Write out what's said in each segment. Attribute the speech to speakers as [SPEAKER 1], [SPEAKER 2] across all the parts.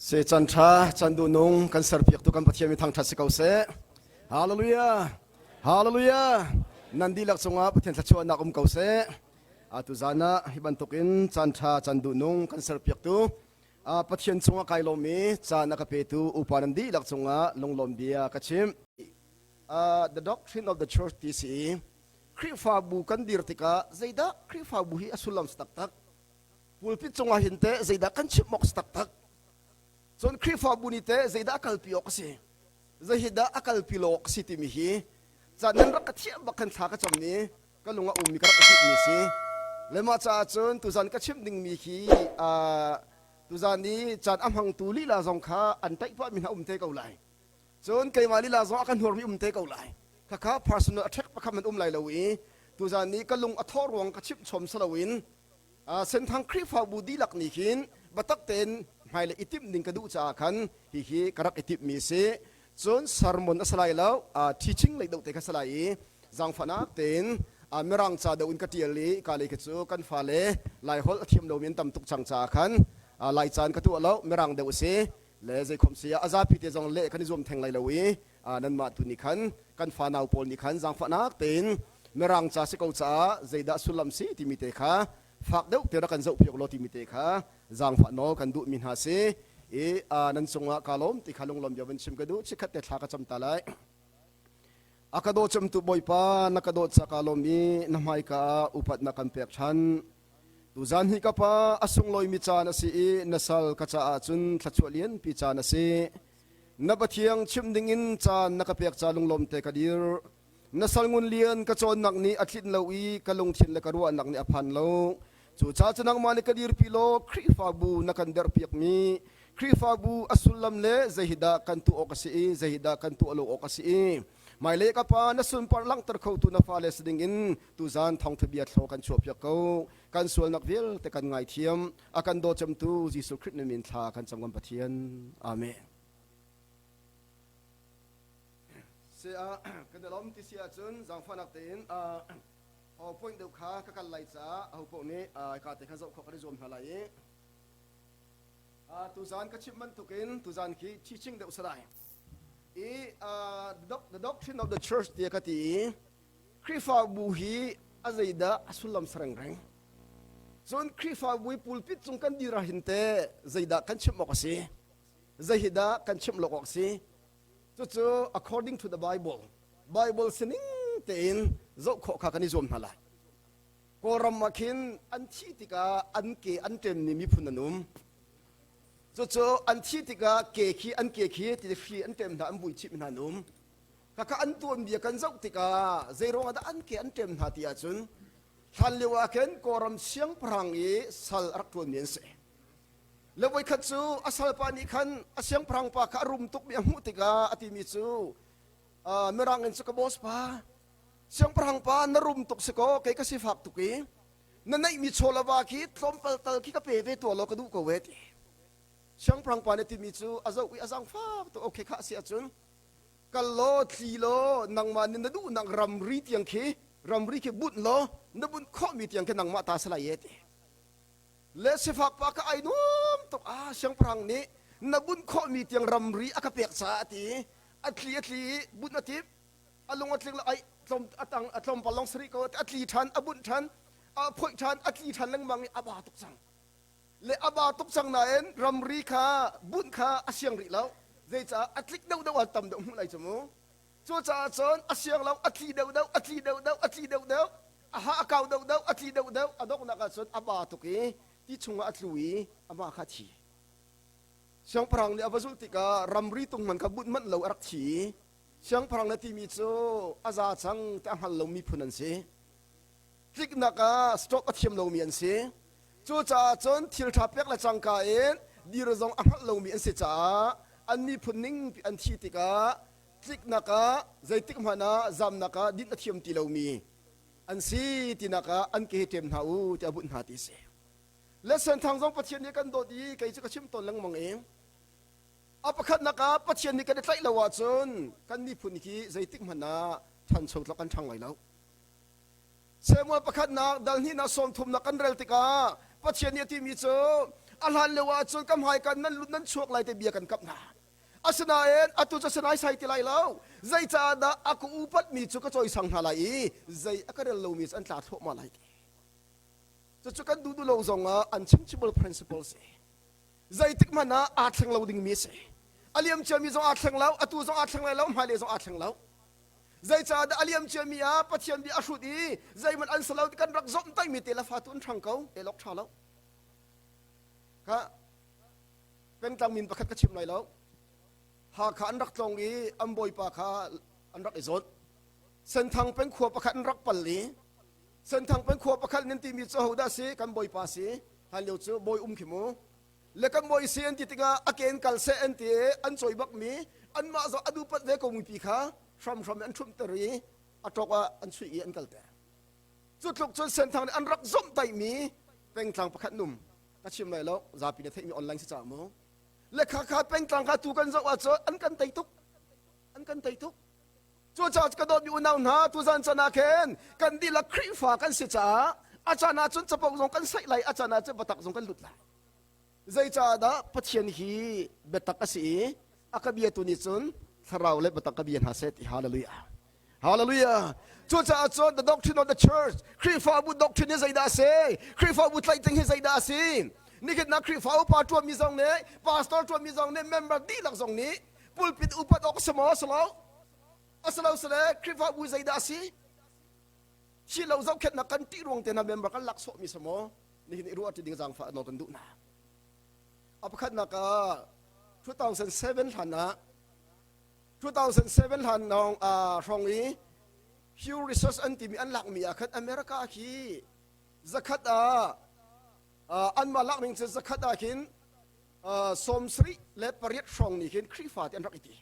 [SPEAKER 1] Se chan tha chan du nung kan serpiak tu kan Pathian mi thangthat si ko seh. Hallelujah. Hallelujah. Nan dihlak cungah Pathian thluachuahnak um ko seh. Atu zan ah hi bantukin caan ṭha caan duh nung kan serpiaktu Pathian cungah kai lawm i caan a ka petu upa nan dihlak cungah lunglawm bia ka chim. The Doctrine of the Church ti si i Khrihfabu kan dir tikah zeidah Khrihfabu hi a sullam si taktak? Pulpit cungah hin teh zeidah kan chim awk si taktak? Cun Khrihfabu nih teh zeidah a kalpi awk a si? Zeihi dah a kalpi lo awk a si timi hi caan nan rak ka thiam bak khan thla ka cam i ka lung a ummi ka rak i timhmi si. Le mah caah cun tuzan ka chimh dingmi hi tuzan i caan a hmangtu lila zong kha an taih pahmi hna um te ko lai. Cun keimah lila zong a ka hnuarmi um te ko lai. Khakha personal attack pakhat man um lai lo i tuzan i ka lung a thawh ruang ka chimh chom si loin Senthang Khrihfabu dihlak nih hin biatak tein hmailei i timh ding ka duh caah khan hihi ka rak i timhmi a si. Cun sermon a si lai lo, teaching lei deuh te kha si lai i zaangfahnak tein Mirang ca deuh in ka ṭial i ka lei khi cu kan fale Laiholh a thiam lomi an tam tuk cang caah khan Lai ca in ka tuah lo, Mirang deuh a si. Le zeikhom si ah a zapi te zong leh kan i zuam theng lai lo i nanmah tu nih khan kan fanau pawl nih khan zaangfahnak tein Mirang ca si ko caah zeidah sullam si timi te kha fak deuh te rak kan zohpiak law timi te kha zaangfah nawl kan duhmi hna si i nan cungah kaa lawm ti kha lunglawm bia van chim ka duh. Chikkhat te thla ka cam ta lai. A ka daw cemtu Bawipa, na ka dawt ca kaa lawm i na hmaika ah upatnak kan pek ṭhan. Tuzan hi ka pa a sunglawimi caan a si i na sal ka caah cun thluachuah lianpi caan a si. Na Pathiang chimh dingin caan na ka pek ca lunglawm te ka dir. Na sal ngun lian ka cawnnak nih a tlinh lo i ka lungthin le ka ruahnak nih a phan lo. Cucaah cu nangmah nih ka dirpi law Khrihfabu na kan derhpiakmi Khrihfabu a sullam le zeihidah kan tuah awk a si i zeihidah kan tuah lo awk a si i hmailei ka Pa na sunpar langhter khotu na fale si dingin tuzan thawngtha bia thlaw kan chuahpiak ko. Kan sualnak vialte kan ngaithiam. A kan daw cemtu Jesuh Khrih na min thla kan cam kan Pathian. Amen. Si ah kan i lawm ti si ahcun zaangfahnak tein PowerPoint deuh kha ka kal lai caah ahopaoh nih ka te kha zoh khawh kan i zuam hna lai i tuzan ka chimh bantukin tuzan khi teaching deuh si lai i the doctrine of the church tiah ka ti i Khrihfabu hi a zeidah a sullam sarengreng cun Khrihfabu i pulpit cung kan dir ah hin teh zeidah kan chimh awk a si zei hi dah kan chimh lo awk a si? Cucu according to the Bible, Bible sining tein zoh khawh kha kan i zuam hna lai. Kawlram ah khin an thih tikah an ke an ṭemmi miphun an um. Cucu an thih tikah ke khi an ke khi ti hri an ṭem hna, an vui chih hna an um. Khakha an tuanbia kan zoh tikah zei ruangah dah an ke an ṭem hna ti ahcun hlan lio ah khin Kawlram siangpahrang i sal a rak ṭuanmi an si. Le voikhat cu a salpa nih khan a siangpahrang pa kha a rum tukmi a hmuh tikah a timi cu, Mirang in cu ka boss pa, siangpahrang pa na rum tuk si kaw kei ka sifak tuk i na neihmi chaw le va khi tlawmpal tal khi ka pe ve tuah law ka duh ko ve ti. Siangpahrang pa nih timi cu a zoh i a zaangfak tuk. Okay kha a si ahcun kal law tli law nangmah nih na duhnak ramri tiang khi ramri khi bunh law na bunh khawhmi tiang khi nangmah ta si lai e ti. Le sifak pa kha ai nuam tuk. Ah, siangpahrang nih na bunh khawhmi tiang ramri a ka pek caah a ti. A tli a tli i bunh a timh, a lung a tling lo, ai tlawm a tang a tlawmpal lawng sari ko. A tli ṭhan, a bunh ṭhan, a phoih ṭhan, a tli ṭhan lengmang i a ba tuk cang. Le a ba tuk cang nain ramri kha bunh kha a siang rih lo. Zeicah? A tlik deuhdeuh ah tam deuh hmuh lai cu mu. Cucaah cun a siang lo, a tli deuhdeuh, a tli deuhdeuh, a tli deuhdeuh, a ha a kau deuhdeuh, a tli deuhdeuh, a donghnak ah cun a ba tuk i ti chungah a tlu i amah kha a thi. Siangpahrang nih a va zulh tikah ramri tung hmanh kha bunh manh lo a rak thi i siangpahrang nih a timi cu a za cang ti a hngal lomi phun an si. Tliknak ah stroke a thiam lomi an si. Cucaah cun thil ṭha pek le cangka in dir zong a hngalh lomi an si caah an miphun ning an thi tikah tliknak ah zeitik hmanh ah zamnak ah dinh a thiam ti lomi an si tinak ah an ke hi ṭem hna u tiah a bunh hna ti a si. Le Senthang zong Pathian nih kan dawt i kei cu ka chim tawn lengmang i a pakhatnak ah Pathian nih kan i tlaih lo ahcun kan miphun hi zeitik hmanh ah ṭhancho tlok kan ṭhang lai lo. Samuel pakhatnak dal hnihnak sawmthumnak kan rel tikah Pathian nih a timi cu. A hlan lio ah cun ka hmai kan nan lut nan chuak lai te bia kan kap hna. Asinain atu cu sinai sai ti lai lo. Zeicahdah a ka upatmi cu ka cawisang hna lai i zei a ka rel lomi cu an tla thluahmah lai ti. Cucu kan duh duh lo zongah unchangeable principle si. Zeitik hmanh ah aa thleng lo dingmi a si. A liam ciami zong aa thleng lo, atu zong aa thleng lai lo, hmailei zong aa thleng lo. Zeicahdah a liam ciami ah Pathian bia a hrut i zeihmanh an si lo ti kan rak zomhtaihmi te le fatu an hrang ko, elok ṭha lo. Kha pengtlang min pakhat ka chim lai lo. Hakha an rak tlawng i an bawipa kha an rak i zawt. Senthang peng khua pakhat an rak pal i Senthang peng khua pakhat nan timi cu hodah si kan bawipa si hlan lio cu bawi um khi mu le kan bawi si an ti tikah a ke in kal seh an ti i an cawi bakmi anmah zong a duhpat ve ko mipi kha hramhram in an ṭhumhter i a ṭok ah an chuih i an kalter cu tluk cun Senthang nih an rak zomhtaihmi pengtlang pakhat num ka chim lai lo zapi na theihmi online si caah mu le kha kha pengtlang kha tu kan zoh ahcun an kan tei tuk an kan tei tuk Cucaah ka dawtmi unau hna, tuzan chan ah khin kan dihlak Khrihfa kan si caah a caan ah cun capo zong kan saih lai, a caan ah cun biatak zong kan lut lai. Zeicahdah Pathian hi biatak a si i a ka biatu nih cun thlarau le biatak ka bia hna seh ti hallelujah. Hallelujah. Cucaah cun the doctrine of the church, Khrihfabu doctrine hi zeidah a si? Khrihfabu tlaihting hi zeidah a si? Nikhat nak Khrihfa upa ṭuanmi zong nih, pastor ṭuanmi zong nih, member dihlak zong nih pulpit upat awk a si maw? A si lo. A si lo sile Khrihfabu zeidah a si? Thi lo zohkhenhnak kan ṭih ruang te hna member kan lak sawhmi si maw? Nihin i ruah ṭi ding zaangfah nawl kan duh hna. A pakhatnak ah 2007 hlan ah 2007 hlan lawng hrawng i Pew Research an timi an lakmi ah khan America khi zakhat ah anmah lak ning cu zakhat ah khin 78 hrawng nih khin Khrihfa ti an rak i ti.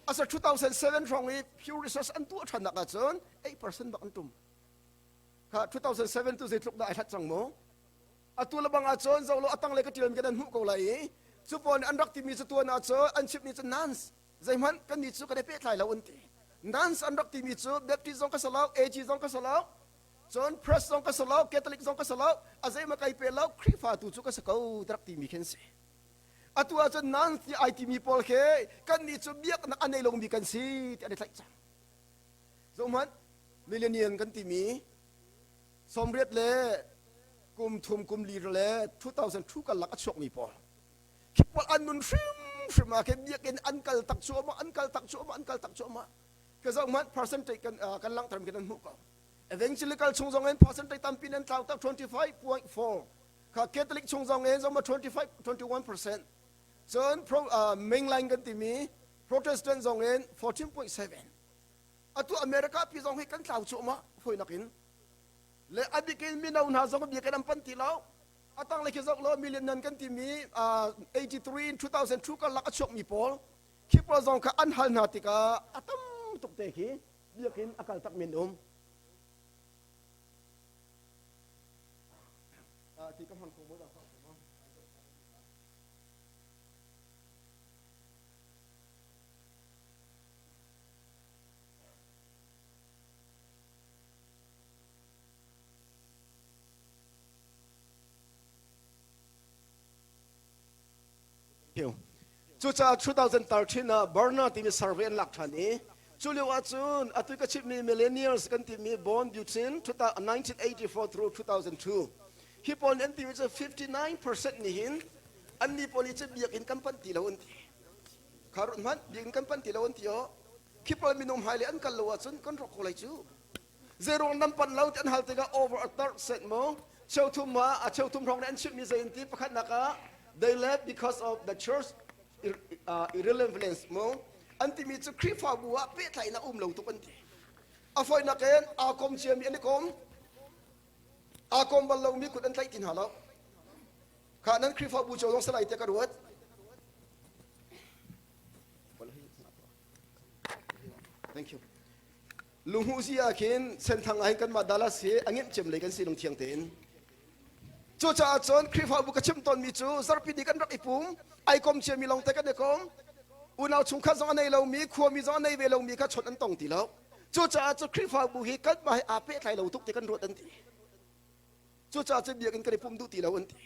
[SPEAKER 1] Asa 2007 hrawng i Pew Research an tuah ṭhannak ahcun 8% bak an ṭum. Kha 2007 tu zeitluk dah ai hlat cang mu? Atu le bang ahcun zolo a tanglei ka ṭialmi kan an hmuh ko lai i cu pawl nih an rak timi cu tuan ahcun an chimhmi cu nans zeihmanh kan nih cu kan i pehtlai lo an ti. Nans an rak timi cu Baptist zong ka si lo, AG zong ka si lo, cun Press zong ka si lo, Catholic zong ka si lo, a zeihmanh kai pe lo, Khrihfa tu cu ka si ko ti rak timi khi an si. Atu ahcun nans ti ai timi pawl khi kan nih cu biaknak a nei lomi kan si ti an i tlaih cang. Zohhmanh, millennial kan timi 80 le kum thum kum li le 2002 karlak a chuakmi pawl khi pawl an nun hrimhrim ah khin biakinn an kal tak cuahmah an kal tak cuahmah an kal tak cuahmah ka zoh hmanh percentage kan kan langhter mi kan hmuh ko evangelical chung zong in percentage tampi nan tlau tak 25.4 kha Catholic chung zong in zong 25 21% cun pro mainline kan timi Protestant zong in 14.7 atu America pi zong hi kan tlau cuahmah foi nakin le a bik in mino hna zong biakinn an pan ti lo a tanglei khi zoh law million nan kan timi 83 in 2002 karlak a chuakmi pawl khi pawl zong kha an hal hna tikah a tam tuk te khi biakinn a kal tak min um ti ka hman kho mo dah Cucaah 2013 ah Barna timi survey an lak ṭhan i cu lio ahcun atu ka chimmi millennials kan timi born between 1984 through 2002 hi pawl nih an timi cu 59% nih hin annih pawl hi cu biakinn kan panh ti lo an ti. Kha ruat hmanh biakinn kan panh ti lo an ti aw. Khi pawl minung hmailei an kal lo ahcun kan rawk ko lai cu. Zeiruang nan panh lo ti an hal tikah over a third said mu. Cheuthum ah a cheuthum hrawng nih an chimhmi zei an ti pakhatnak ah they left because of the church irrelevance mu. An timi cu Khrihfabu ah pehtlaihnak um lo tuk an ti. A fawinak in aa kom ciami an i kom. Aa kom bal lomi kut an tlaih ti hna lo. Kha nan Khrihfabu cio zong salai te ka ruat. Thank you. Lunghu si ah khin Senthang ah hin kanmah Dallas hi a ngimh cem lei kan si lungthiang tein. Cucaah cun Khrihfabu ka chim tawnmi cu zarhpi ni kan rak i pum, ai kom ciami lawng te kan i kom. Unau chungkhat zong a nei lomi, khuami zong a nei ve lomi kha chawnh an tong ti lo. Cucaah cu Khrihfabu hi kanmah he aa pehtlai lo tuk ti kan ruat an ti. Cucaah cu biakinn kan i pum duh ti lo an ti.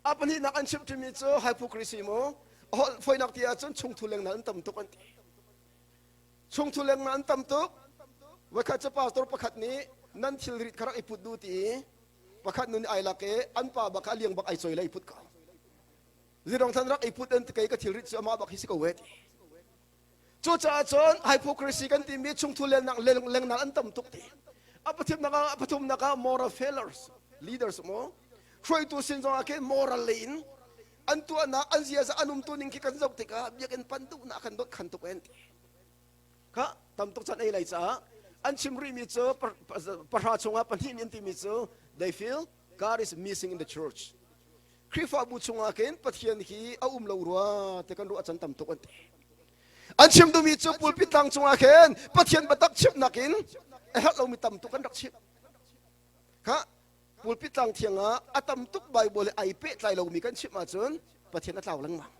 [SPEAKER 1] A pahnihnak an chimh ṭhimi cu hypocrisy mu holh foinak ti ahcun chungthu lengnak an tam tuk an ti. Chungthu lengnak an tam tuk. Voikhat cu pastor pakhat nih nan thilrit kha rak i put du ti pakhat nu nih ai lak i an pa bak kha a liang bak ai choi le i put ko. Zirong than rak i put an ti kei ka thilrit cu amah bak hi si ko ve ti. Cucaah cun hypocrisy kan timi chungthu lengnak lengnak an tam tuk ti. A pathumnak ah a pathumnak ah moral failures leaders mu hruaitu sin zong ah khin moral lei in an tuahnak an ziaza an umtu ning khi kan zoh tikah biakinn pan duhnak kan dawt khan tuk en ti. Kha tam tuk chan ei lai caah an chim rihmi cu pahra chungah pahnih nih an timi cu they feel God is missing in the church. Khrihfabu chungah khin Pathian hi a um lo rua ti kan ruah can tam tuk an ti. An chim duhmi cu pulpit tlang cungah khin Pathian biatak chimnak in a herh lomi tam tuk an rak chim. Kha pulpit tlang thiang ah a tam tuk Bible he ai pehtlai lomi kan chimh ahcun Pathian a tlau lengmang.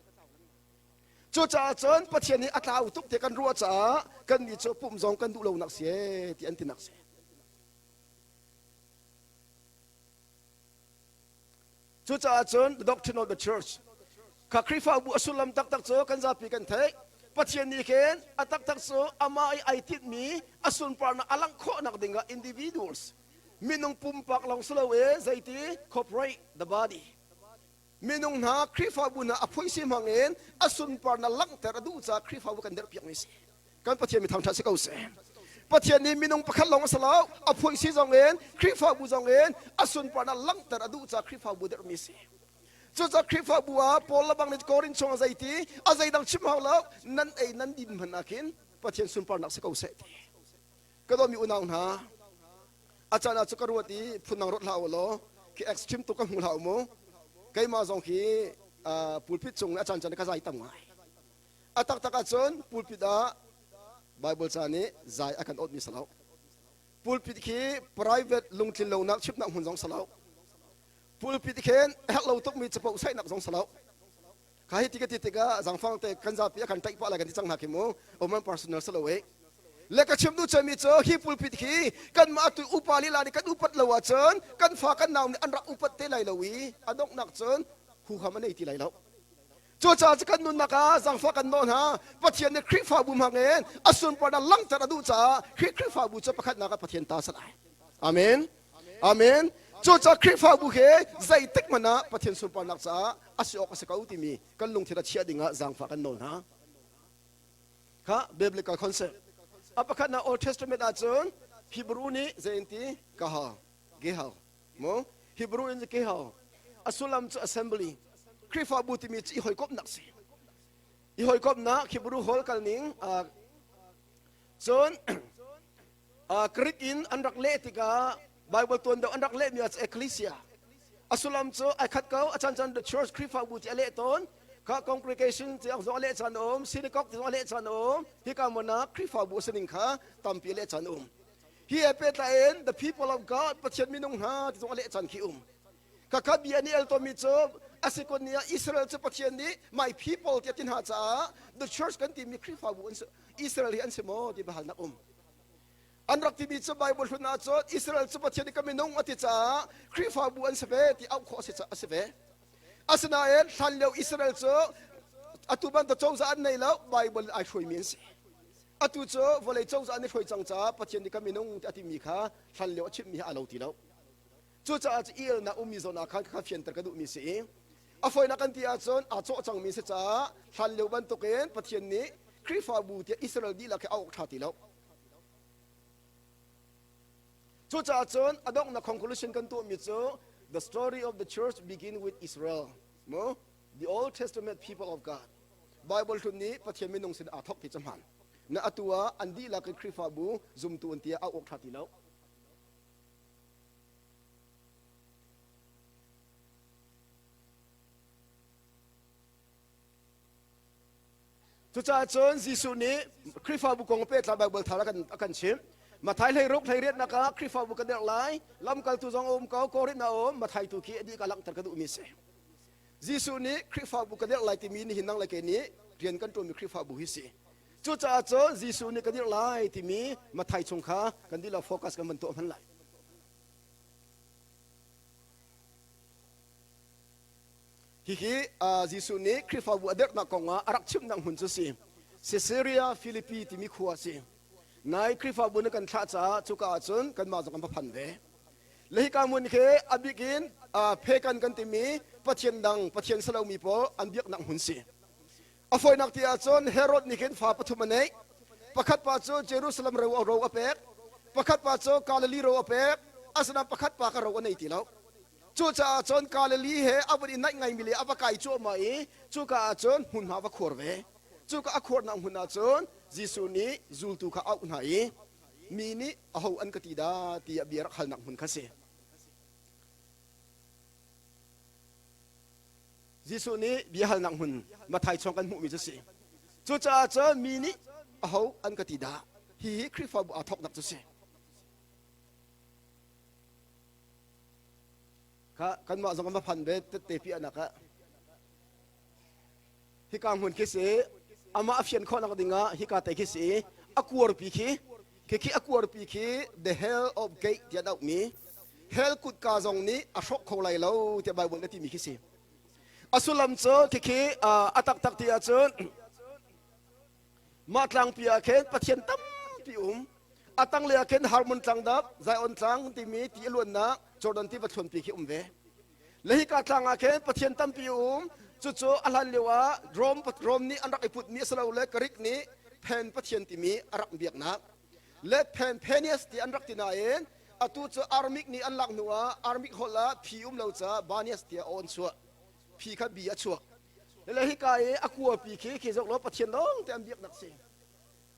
[SPEAKER 1] Cucaah cun Pathian hi a tlau tuk ti kan ruah caah kan nih cu pumh zong kan duh lonak si ti an tinak si. Cucaah cun the doctrine of the church kha Khrihfabu a sullam taktak cu kan zapi kan theih. Pathian nih khin a taktak cu amah i ai tinhmi a sunparnak a langh khawhnak dingah individuals minung pumpak lawng si lo i zeiti corporate the body minung hna Khrihfabu hna a phuisi hmang in a sunparnak langhter a duh caah Khrihfabu kan derhpiakmi si. Kan Pathian mi thangṭhat si ko seh. Pathian nih minung pakhat lawng a si lo, a phuisi zong in, Khrihfabu zong in a sunparnak langhter a duh caah Khrihfabu derhmi si. Cucaah Khrihfabu ah Paul le bang nih Korin chung a zeiti, a zeidang chim hau lo, nan ei nan din hmanh ah khin Pathian sunparnak si ko seh ti. Ka dawtmi unau hna, a caan ah cu ka ruat i phundang ruat hlah u law khi extreme tuk ka hmu hlah u mu. Keimah zong khi pulpit cung a caan caan ka zai tam ngai. A taktak ahcun pulpit ah Bible ca nih zai a kan awtmi si lo. Pulpit khi private lungtlin lonak chimnak hmun zong si lo. Pulpit khin herh lo tukmi capo saihnak zong si lo. Kha hi ti ka ti tikah zangfang te kan zapi a kan taih pah lai kan ti cang hna khi mu. Oman personal si lo eh. Le ka chim duh cemi cu hi pulpit hi kanmah tu upa lila nih kan upat lo ahcun kan fa kan nau nih an rak upat te lai lo i a donghnak cun huham a nei ti lai lo. Cucaah cu kan nunnak ah zaangfah kan nawl hna. Pathian nih Khrihfabu hmang in a sunparnak langhter a duh caah Khrih Khrihfabu cu pakhatnak ah Pathian ta a si lai. Amen. Amen. Cucaah Khrihfabu he zeitik hmanh ah Pathian sunparnak caah a si awk a si ko timi kan lungthin a chiah ding ah zaangfah kan nawl hna. Kha biblical concept. A pakhatnak Old Testament ahcun Hebrew nih zei an ti? Kahal, Gehal. Mu Hebrew in Gehal. A sullam cu assembly. Khrihfabu timi cu i hawikomhnak si. I hawikomhnak Hebrew hol kal ning cun Greek in an rak leh tikah Bible tuan deuh an rak lehmi ah ecclesia. A sullam cu ai khat ko a chan chan the church Khrihfabu ti a leh tawn. Kha congregation ti zong a leh caan um, synagogue ti zong a leh caan um. Hika hmun ah Khrihfabu a si ning kha tampi a leh caan um. Hi he pehtlai in the people of God Pathian minung hna ti zong a leh caan khi um. Khakha bia nih el tomi cu a si kun ni ah Israel cu Pathian nih my people tiah ti hna caah the church kan timi Khrihfabu an si Israel hi an si maw ti biahalnak um. An rak timi cu Bible hlun ah cun Israel cu Pathian nih ka minung a ti caah Khrihfabu an si ve ti auh khawh a si ve. Asinain hlanlio Israel cu atu bantuk cozah an nei lo Bible ai hruaimi an si. Atu cu vawlei cozah an i hruai cang caah Pathian nih ka minung ti a timi kha hlanlio a chimmi he aa lo ti lo. Cucaah cu i elnak ummi zawn ah khan kha fianter ka duhmi si i a fawinak kan ti ahcun aa cawh cangmi si caah hlanlio bantukin Pathian nih Khrihfabu tiah Israel dihlak hi a awk ṭha ti lo. Cucaah cun a donghnak conclusion kan tuahmi cu the story of the church begin with Israel mu the Old Testament people of God Bible hlun nih Pathian minung sin aa thawk ti cu hmaan na atu ah an dihlak in Khrihfabu zumtu an ti ah a awk ṭha ti lo. Cucaah cun Jesuh nih Khrihfabu kong pehtlai Baibal thar a kan chimh. Mathai hleiruk hleiriatnak ah Khrihfabu ka derh lai, lamkaltu zong a um ko, Korin a um, Mathai tu khi a dih ka langhter ka duhmi a si. Jesuh nih Khrihfabu ka dirh lai timi nihin nang le kei nih rian kan ṭuanmi Khrihfabu hi si. Cucaah cun Jesuh nih ka dirh lai timi Mathai chung kha kan dihlak focus kan van tuah hman lai. Hihi Jesuh nih Khrihfabu a derhnak kongah a rak chimnak hmun cu si. Caesarea Philippi timi khua a si. Nai Khrihfabu nih kan thlah caah cuka ahcun kanmah zong kan va phan ve. Le hika hmun khi a bik in phekan kan timi pathian dang pathian salomi pawl an biaknak hmun si. A fawinak ti ahcun Herod nih khin fa pathum a neih. Pakhat pa cu Jerusalem ro ro a pek. Pakhat pa cu Galilee ro a pek. Asinain pakhat pa kha ro a nei ti lo. Cucaah cun Galilee he a vun i naih ngaimi le a va kai cuahmah i cuka ah cun hmunhma a va khuar ve. Cuka a khuarnak hmun ah cun Jesuh nih zultu kha a auh hna i mi nih aho an ka ti dah tiah bia rak halnak hmun kha si. Jesuh nih biahalnak hmun Mathai chung kan hmuhmi cu si. Cucaah cun mi nih aho an ka ti dah? Hihi Khrihfabu aa thawknak cu si. Kha kanmah zong kan va phan ve tette piahnak ah. Hika hmun khi si amah a fian khawhnak dingah hika te khi si a kuarpi khi khi a kuarpi khi the hell of gate tiah an auhmi hell kutka zong nih a hrawk kho lai lo tiah Bible nih a timi khi si. A sullam cu khikhi a taktak ti ahcun mah tlangpi ah khin Pathian tampi um a tanglei ah khin Harmon tlangdap Zion tlang timi ti a luannak Jordan tiva thluanpi khi um ve. Le hika tlang ah khin Pathian tampi um cucu a hlan lio ah Rom Rom nih an rak i putmi a si lo le Greek nih Phen Pathian timi a rak biaknak le Phen Phenias ti an rak ti nain atu cu Aramaic nih an lak hnu ah Aramaic holh ah phi um lo caah Banias tiah aw an chuah phi kha bi a chuak le hika i a kuapi khi khi zoh law Pathian lawng te an biaknak si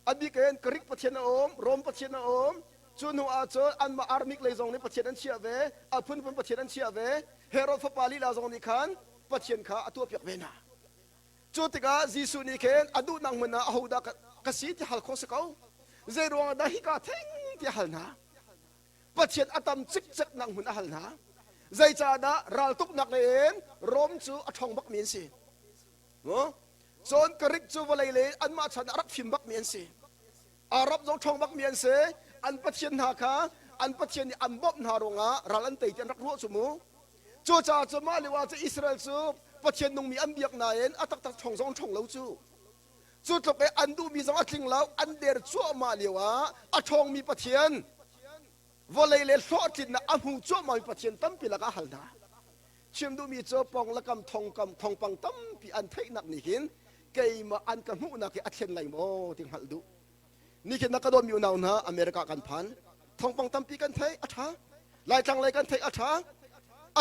[SPEAKER 1] A bik in Greek pathian a um, Rom pathian a um. Cu hnu ah cun anmah Aramaic lei zong nih pathian an chiah ve, a phunphun pathian an chiah ve. Herod fapa lila zong nih khan pathian kha a tuahpiak ve hna. Cu tikah Jesuh nih khin a duhnak hmun ah ahodah ka si ti hal khawh si ko. Zei ruangah dah hika theng ti a hal hna? Pathian a tam cikceknak hmun a hal hna. Zeicahdah raltuknak lei in Rom cu a ṭhawng bakmi an si. Cun Greek cu vawlei le anmah chan ah rak fim bakmi an si. Arab zong ṭhawng bakmi an si. An pathian hna kha an pathian nih an bawmh hna ruangah ral an tei ti an rak ruah cu mu. Cucaah cu mah lio ah cu Israel cu Pathian nungmi an biak nain a taktak ṭhawng zong an ṭhawng lo cu. Cu tluk i an duhmi zong a tling lo, an der cuahmah lio ah a ṭhawngmi Pathian vawlei le hlawhtlinnak a hmu cuahmahmi Pathian tampi lakah a hal hna. Chim duhmi cu pong le kam thongkam thongpang tampi an theihnak nih hin keimah an ka hmuhnak hi a thlen lai maw ti hngalh duh. Nikhin na ka dawtmi unau hna America kan phan. Thongpang tampi kan theih a ṭha. Laitlang lei kan theih a ṭha.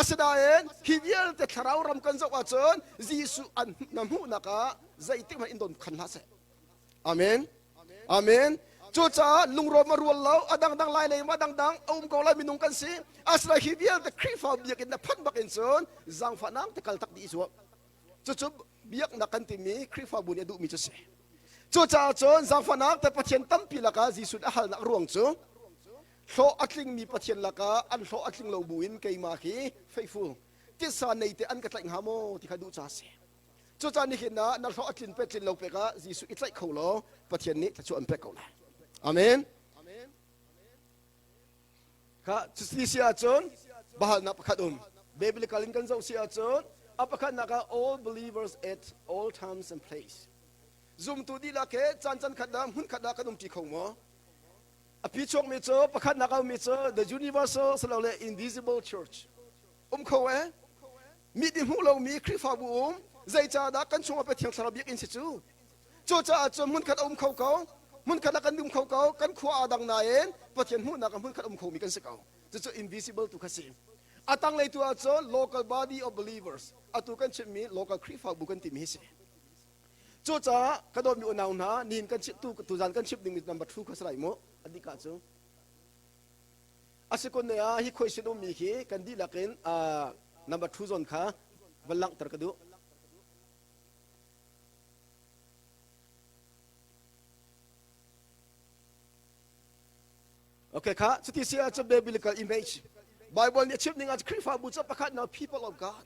[SPEAKER 1] Asinain hi vialte thlarau ram kan zoh ahcun Jesuh an na hmuhnak ah zeitik hmanh in don khan hlah seh. Amen. Amen. Cucaah lungrawm a rual lo, a dangdang lai lei ma dangdang a um ko lai minung kan si. Asinain hi vialte Khrihfa biakinn na phanh bak in cun zaangfahnak te kal tak dih zuam. Cucu biaknak kan timi Khrihfabu nih a duhmi cu si. Cucaah cun zaangfahnak te Pathian tampi lakah Jesuh a halnak ruang cu hlawh a tlingmi Pathian lakah an hlawh a tling lo buin keimah hi faithful titsa nei te an ka tlaih hnga maw ti kha duh ca si. Cucaah nihin ah na hlawh a tlin pe tlin lo pek ah Jesuh i tlaih kho law Pathian nih thluachuah an pek ko lai. Amen. Kha cuti si ahcun bahalnak pakhat um. Biblical in kan zoh si ahcun a pakhatnak ah all believers at all times and place. Zumtu dihlak he caan can khat dah hmun khat dah kan umṭi kho maw? A pi chuakmi cu pakhatnak a ummi cu the universal silole invisible church. Um kho e? Mi ti hmuh lomi Khrihfabu um zeicahdah kan chungah Pathian Thlarau biakinn si cu? Cucaah cun hmunkhat a um kho ko, hmunkhat ah kan um kho ko, kan khua aa dang nain Pathian hmuhnak ah hmunkhat um khomi kan si ko. Cucu invisible tu kha si. A tanglei tu ah cun local body of believers, atu kan chimmi local Khrihfabu kan timi hi si. Cucaah ka dawtmi unau hna, nihin kan chimh tu tuzan kan chimh dingmi number 2 kha si lai mu. A dika cu. Asikun ne ah hi khoi sin ummi khi kan dihlak in number 2 zone kha van langhter ka duh. Okay kha cuti si ahcun biblical image Bible nih a chim ning ah Khrihfabu cu pakhat na people of God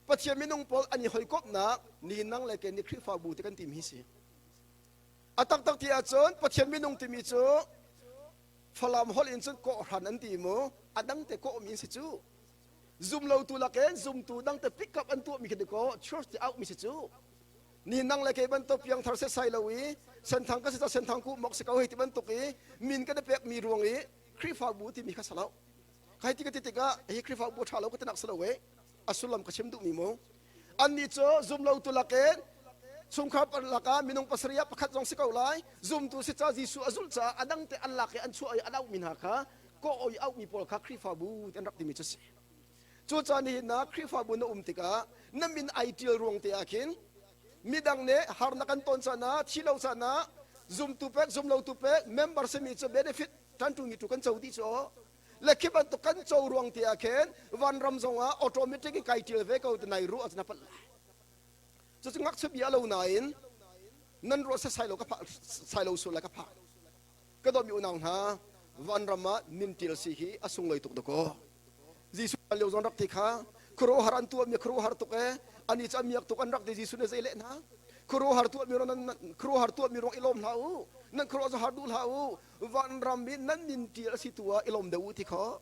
[SPEAKER 1] Pathian minung pawl an i hawikomhnak ni nang le ke nih Khrihfabu ti kan timi hi si. A taktak ti ahcun Pathian minung timi cu Falam holh in cun kawhhran an ti mu, a dang te kawhmi an si cu. Zum lo tu lakin zumtu dangte pick up an tuah mi khi ko church ti out mi si cu. Ni nang le kei bantuk piang thar se sai lo i senthang ka si ta senthang ku mok si ko hei ti bantuk i min kan i pek mi ruang i Khrihfabu timi kha salo. Kai ti ka ti tikah hi Khrihfabu ṭha lo ka ti nak salo we. A sullam ka chim duh mi mu. Annih cu zum lo tu lakin chungkhar lakah minung pasarih ah pakhat zong si ko lai. Zumtu si ca Jesuh a zulh caah a dang te an lak i an chuah i an auhmi hna kha kawh i auhmi pawl kha Khrihfabu ti an rak timi cu si. Cucaah nihin ah Khrihfabu na um tikah na min ai ṭial ruang te ah khin midang nih harnak an ton caan ah thi lo caan ah zumtu pek zumlotu pek member simi cu benefit ṭanṭu ngitu kan co dih cu le khi bantuk kan co ruang te ah khin vanram zong ah automatic in kai ṭial ve ko ti nai ruah na palh lai. Cucu ngakchia bia lo nain nan ruah sasai lo ka phah sai lo sul lai ka phah. Ka dawtmi unau hna, vanram ah min ṭial si hi a sunglawi tuk dakaw. Jesuh lio zong rak ti kha khuaruahhar an tuahmi khuaruahhar tuk ee ani cu a miak tuk an rak ti Jesuh nih zei leh hna khuaruahhar tuahmi ruang nan khuaruahhar tuahmi ruang i lawm hlah u nan khuaruah cu har duh hlah u vanram i nan min ṭial a si tu ah i lawm deuh u ti kho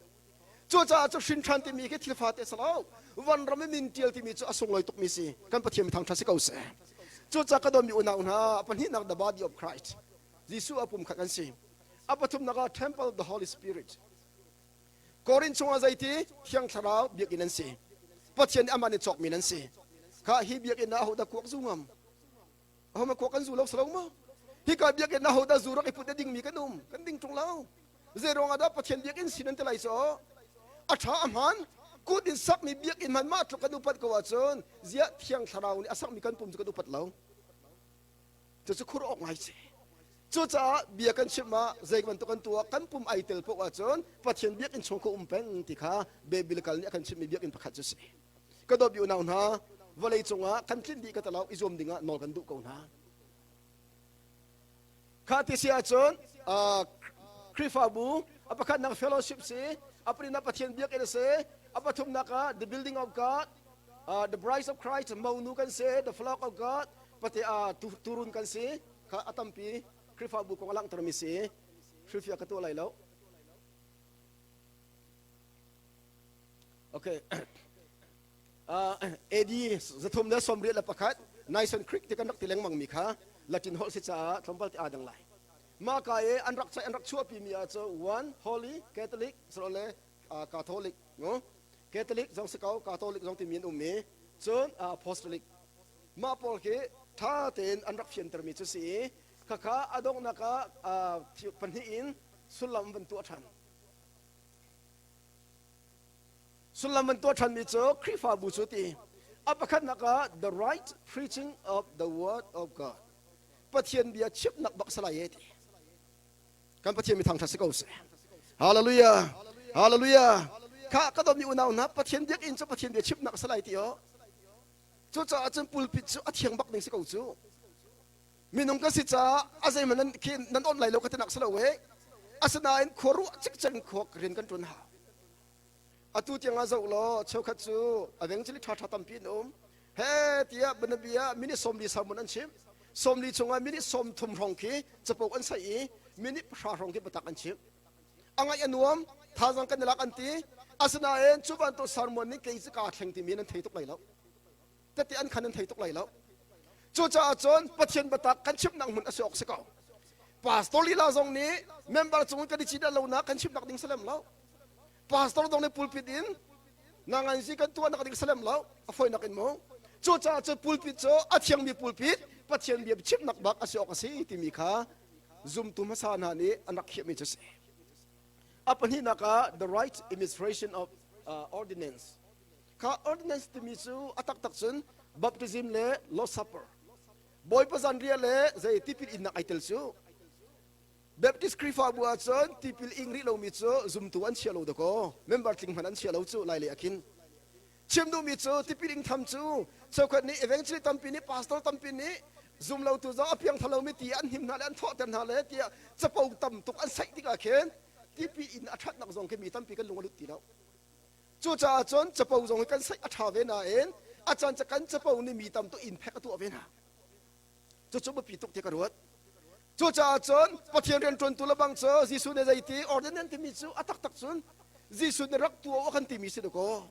[SPEAKER 1] Cucaah cu hrin ṭhan timi khi thil fate si lo. Vanram i min ṭial timi cu a sunglawi tukmi si. Kan Pathian mi thangṭhat si ko seh. Cucaah ka dawtmi unau hna, pahnihnak the body of Christ. Jesuh a pum khat kan si. A pathumnak ah temple of the Holy Spirit. Korin chungah zeiti Thiang Thlarau biakinn an si. Pathian nih amah nih cawkmi nan si. Kha hi biakinn ah ahodah kuak zu ngam? Ahoma kuak kan zu lo salo maw? Hika biakinn ah ahodah zu rak i put a dingmi kan um? Kan ding ṭung lo. Zei ruangah dah Pathian biakinn sin an ti lai cu? A ṭha a hmaan. Kut in sakmi biakinn hmanh mah tluk kan upat ko ahcun ziah Thiang Thlarau nih a sakmi kan pum cu kan upat lo. Cucu khur awk ngai si. Cucaah bia kan chim ah zei bantuk kan tuah kan pum ai tel paoh ahcun Pathian biakinn chung ka um peng ti kha biblical nih a kan chimhmi biakinn pakhat cu si. Ka dawt unau hna, vawlei cungah kan tlinh dih ka talo i zuam dingah nawl kan duh ko hna. Kha ti si ahcun Khrihfabu a pakhatnak fellowship si, a pahnihnak Pathian biakinn a si, a pathumnak ah the building of God, the bride of Christ, monu kan si, the flock of God, pate turun kan si, kha a tampi Khrihfabu kong a langhtermi si. Hrilhfiah ka tuah lai lo. Okay. AD 391 Nicene Creek ti kan rak ti lengmang mi kha Latin holh si caah tlawmpal ti aa dang lai. Mah ka i an rak an rak chuahpi mi ah cu one holy Catholic sirole Catholic no Catholic zong si ko Catholic zong timi an um i cun Apostolic mah pawl khi tha tein an rak fianter mi cu si i khakha a donghnak ah pahnih in sullam van tuah ṭhan. Sullam an tuah ṭhanmi cu Khrihfabu cu ti a pakhatnak ah the right preaching of the word of God Pathian bia chimnak bak salai e ti kan Pathian mi thangṭhat si ko seh Hallelujah Hallelujah kha ka dawtmi unau hna Pathian biakinn cu Pathian bia chimnak salai ti o cucaah cun pulpit cu a thiang bak ding si ko cu minung kan si caah a zeihmanh nan khi nan on lai lo ka ti nak si lo e asinain khua ruah cikcek in khua rian kan ṭuan hau atu tiang ah zoh law cheukhat cu a vengcili ṭha ṭha tampi an um he tiah banabia minute 40 sermon an chim 40 chungah minute 30 hrawng khi capo an saih i minute 10 hrawng khi biatak an chim a ngaih a nuam thazang kan i lak an ti asinain cu bantuk sermon nih kei cu kaa thleng timi nan thei tuk lai lo tete an khan an thei tuk lai lo cucaah cun Pathian biatak kan chimnak hmun a si awk si ko pastor lila zong nih member cung kan i cit lo nak kan chimnak ding salem lo pastor zong nih pulpit in nangan si kan tuahnak ding salem lo a foinak in mu cucaah cun pulpit cu a thiangmi pulpit Pathian bia chimnak bak a si awk a si timi kha zumtu hmasa hna nih an rak khiahmi cu si a pahnihnak ah the right administration of ordinance Kha ordinance timi cu a taktak cun baptism le Lord's Supper Bawipa zanriah le zei tipil innak ai tel cu Baptist Khrihfabu ah cun tipil ing rih lomi cu zumtu an chia lo dakaw member tling hmanh an chia lo cu lai le akhin chim duhmi cu tipil ing tham cu cheukhat nih evangelist tampi nih pastor tampi nih zumlotu zong a piangthar lomi ti an hnim hna le an thawhter hna le tiah capo tam tuk an saih tikah khin tipil in a ṭhatnak zong khi mi tampi kan lung a lut ti lo Cucaah cun capo zong hi kan saih a ṭha ve nain a caan ca kan capo nih mi tam tuk in phek a tuah ve hna. Cucu biapi tuk ti ka ruat. Cucaah cun Pathian rianṭuantu le bang cu Jesuh nih zeiti ordinance timi cu a taktak cun Jesuh nih rak tuah u a kan timi si dakaw.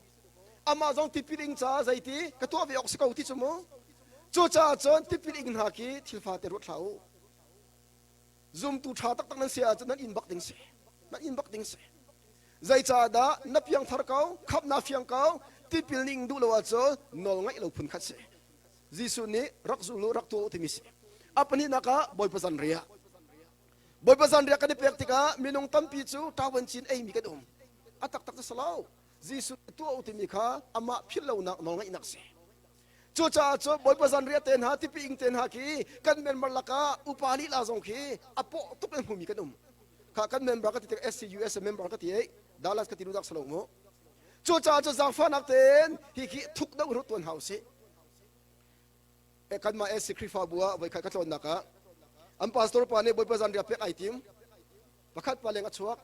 [SPEAKER 1] Amah zong tipil ing caah zeiti ka tuah ve awk si ko ti cu mu. Cucaah cun tipil ing hna khi thil fate ruat hlah u. Zumtu ṭha taktak nan si ahcun nan inn bak ding si. Nan inn bak ding si. Zeicahdah na piangthar ko, khamh naa fiang ko, tipil ning duh lo ahcun nawl ngaih lo phun khat si. Jesuh nih rak zul u, rak tuah u timi si. A pahnihnak ah Bawipa zanriah. Bawipa zanriah kan i pek tikah minung tampi cu ṭawan cin eimi kan um. A taktak cu si lo. Jesuh tuah u timi kha amah philh lonak nawlngaihnak si. Cucaah cu Bawipa zanriah te hna, tipi ing te hna khi kan member lakah upa lila zong khi a pawh tuk in hmumi kan um. Kha kan member ka ti tik SCUS member ka ti ei Dallas ka ti dak salo mu. Cucaah cu zaangfahnak tein hi khi thuk deuh rut tuan hau si. E kanmah SC Khrihfabu ah voikhat ka tlawnnak ah an pastor pa nih Bawipa zanriah pek ai tim. Pakhat pa leng a chuak.